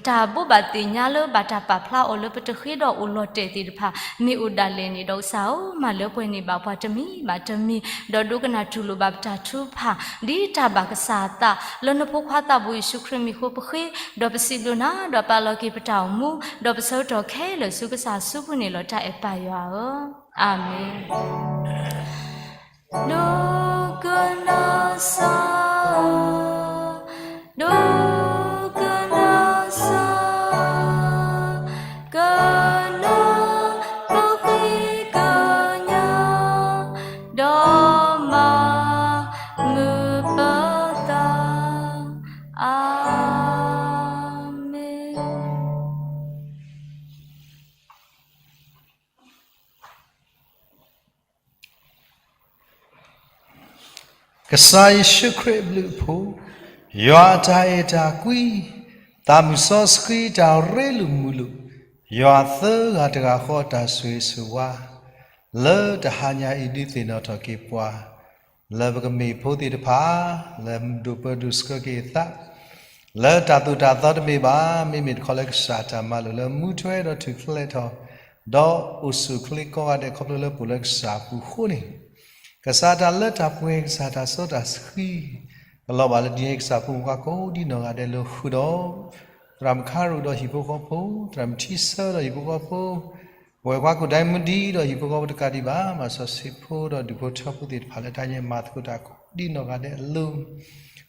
တၢ်ဘိးဘၣ်သ့ၣ်ညါလၢဘၣ်တၢ်ပာ်ဖျါအီၤလၢပတဃ့ဒီးအိၣ်လီၤတဲာ်သ့ၣ်တဖၣ် မ့ၢ်အိၣ်ဒၣ်လဲာ်န့ၣ်ဒီးကစၢ်ဧၢ, မၤလၢပှဲၤန့ၢ်ဘၣ်ပှၤတမံၤဘၣ်တမံၤ, ဒီးဒိကနၣ်တူၢ်လိာ်ဘၣ်ပတၢ်ထုကဖၣ် ဒ်တၢ်ဘၣ်ကစၢ်အသး လၢနဖိခွါသးဘိယ့ၣ်ၡူးခရံာ်မံၤဃိပဃ့, ဒီးပစံးဘျုးနၤ ဒီးပာ်လီၤက့ၤပတၢ်အိၣ်မူ, ဒီးပဆၢကတီၢ်ခဲလၢာ်ဆူကစၢ်အစုပူၤန့ၣ်လီၤ. တၢ်အဲၣ်ပၢ်ယွၤဧၢ, အၤမ့ၣ်. ဒိကနၣ်စၢ်, ဒိကနၣ်စၢ်, ကနၢ်ပဃ့ကညး, ဒီးမၤမုာ်ပသး, အၤမ့ၣ်. ကစၢ်ယ့ၣ်ၡူးခရံာ်အဘျုးအဖှိၣ်, ယွၤအတၢ်အဲၣ်တၢ်ကွံ, သးမုၢ်စီဆှံတၢ်ရ့လိာ်မုာ်လိာ်, ယွၤသၢဂၤတဂၤဃီအတၢ်ဆိၣ်ဂ့ၤဆိၣ်ဝါ, လၢတဟါညါအံၤဒုးသ့ၣ်နီၣ်ထီၣ်က့ၤပှၤ, လၢပကမ့ၢ်ဖိသ့ၣ်တဖၣ်, လၢဒိၣ်ပၢဒိၣ်ဆှၢက့ၤအသး, လၢတၢ်သိၣ်တၢ်သီတမ့ၢ်ဘၣ်, မ့မ့ၢ်တခီလၢကစၢ်တၢ်မၤလိာ်လၢမူထွဲဒီးထူၣ်ဖျဲးထီၣ်, ဒီးအိၣ်ဆူၣ်အိၣ်ချ့ကိးဂၤဒဲးခီဖျိလၢပအိၣ်လၢကစၢ်အပူၤအဃိန့ၣ်, ကစၢ်တၢ်လၢတၢ်ပှဲၤ ကစၢ်တၢ်စီတၢ်ဆှံ, ကလီၤဘၣ်လၢဒ်န့ၣ် ကစၢ်ဖိမုၣ်ဖိခွါကိးဒ်နီၢ်ဂၤဒဲးလၢဃုာ်ဒီး, သရၣ်မုၣ်ခါရူၣ်ဒီးဟံၣ်ဖိဃီဖိ, သရၣ်မုၣ်ထံဆၢဒီးဟံၣ်ဖိဃီဖိ, ပဝဲၢ်ခွါကူၣ်ဒဲမူဒံဒီးဟံၣ်ဖိဃီဖိတကးဒံးဘၣ်, မၤစီဆှံဖိဒီးဒူၣ်ဖိထၢဖိသ့ၣ်တဖၣ်လၢတၢ်ညါမၤသကိးတၢ်ကိးဒ်နီၢ်ဂၤဒဲးအလိၤ,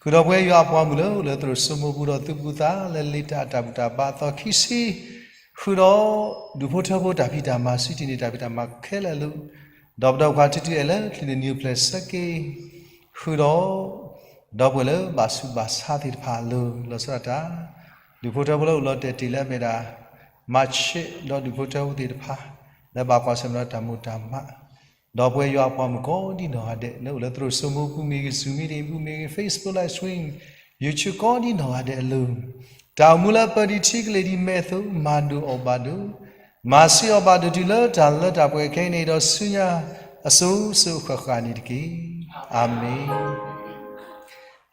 ဃုာ်ဒီးပဝဲယွၤအပှၤမုၣ်လၢအိၣ်လၢသရိာ်စိမိပူၤဒီး သူၣ်ပူၤသးလၢလံာ်တၢ်အတၢ်ဘူၣ်တၢ်ဘါအသီခံဆံ, ဃုာ်ဒီးဒူၣ်ဖိထၢဖိတၢ်ဖံးတၢ်မၤ စုတံၢ်န့ၢ်တၢ်ဖံးတၢ်မၤခဲလၢာ်အလိၤ, ဒီးပဒီပုၢ်ဝဲၢ်ခွါထုထုအဲၣ်လၢ ချံးန့ၢ်နံၤအိၣ်ဖျဲၣ်ဆၢက့ၤ, ဃုာ်ဒီး ဒီပုၢ်ဝဲၢ်လၢဘၣ်ဆူးဘၣ်ဆါသ့ၣ်တဖၣ်အလိၤ လီၤဆီဒၣ်တၢ်, ဒူၣ်ဖိထၢဖိလၢအိၣ်လီၤတဲာ်တ့ၢ်လၢအမ့ၢ်ဒၣ် မၤဆ့ၣ်ဒီးဒူၣ်ဖိထၢဖိသ့ၣ်တဖၣ် လၢဘၣ်ကွၢ်ဆၢၣ်မဲာ်ဒီးတၢ်မိၣ်တၢ်မး, ဒီးပဝဲယွၤအပှၤမုၣ်ကိးဒ်နီၢ်ဂၤဒဲး လၢအိၣ်လၢသရိာ်စိမိပူၤ မ့ၢ်ဂ့ၤ Zoom meeting ပူၤ မ့ၢ်ဂ့ၤ Facebook live stream, YouTube ကိးဒ်နီၢ်ဂၤဒဲးအလိၤ, တၢ်အိၣ်မူလၢအပၢဒ်ထံကလ့ၢ်ဒ်မဲးအသိး မၤဒိၣ်အီၣ်ဘၣ်ဒိၣ်, မၤဆံးအီၣ်ဘၣ်ဒိၣ်တုၤလၢတၢ်လၢတၢ်ပှဲၤခဲအံၤန့ၣ်ဒီးဆူညါအစိၤစိၤအဃၣ်ဃၣ်န့ၣ်တက့ၢ်. အၤမ့ၣ်.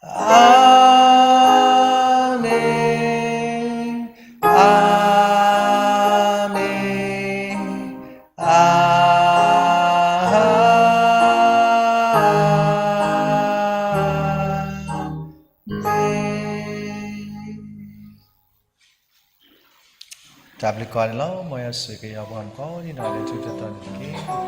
အၤမ့ၣ်, အၤမ့ၣ်, အၤမ့ၣ်. တၢ်ဘျုးကိးဂၤဒဲးလီၤ. မ်ယွၤဆိၣ်ဂ့ၤက့ၤယွၤပှၤကိးဒ်နီၢ်ဂၤဒဲး တၢ်ထူးတၢ်တီၤန့ၣ်တက့ၢ်.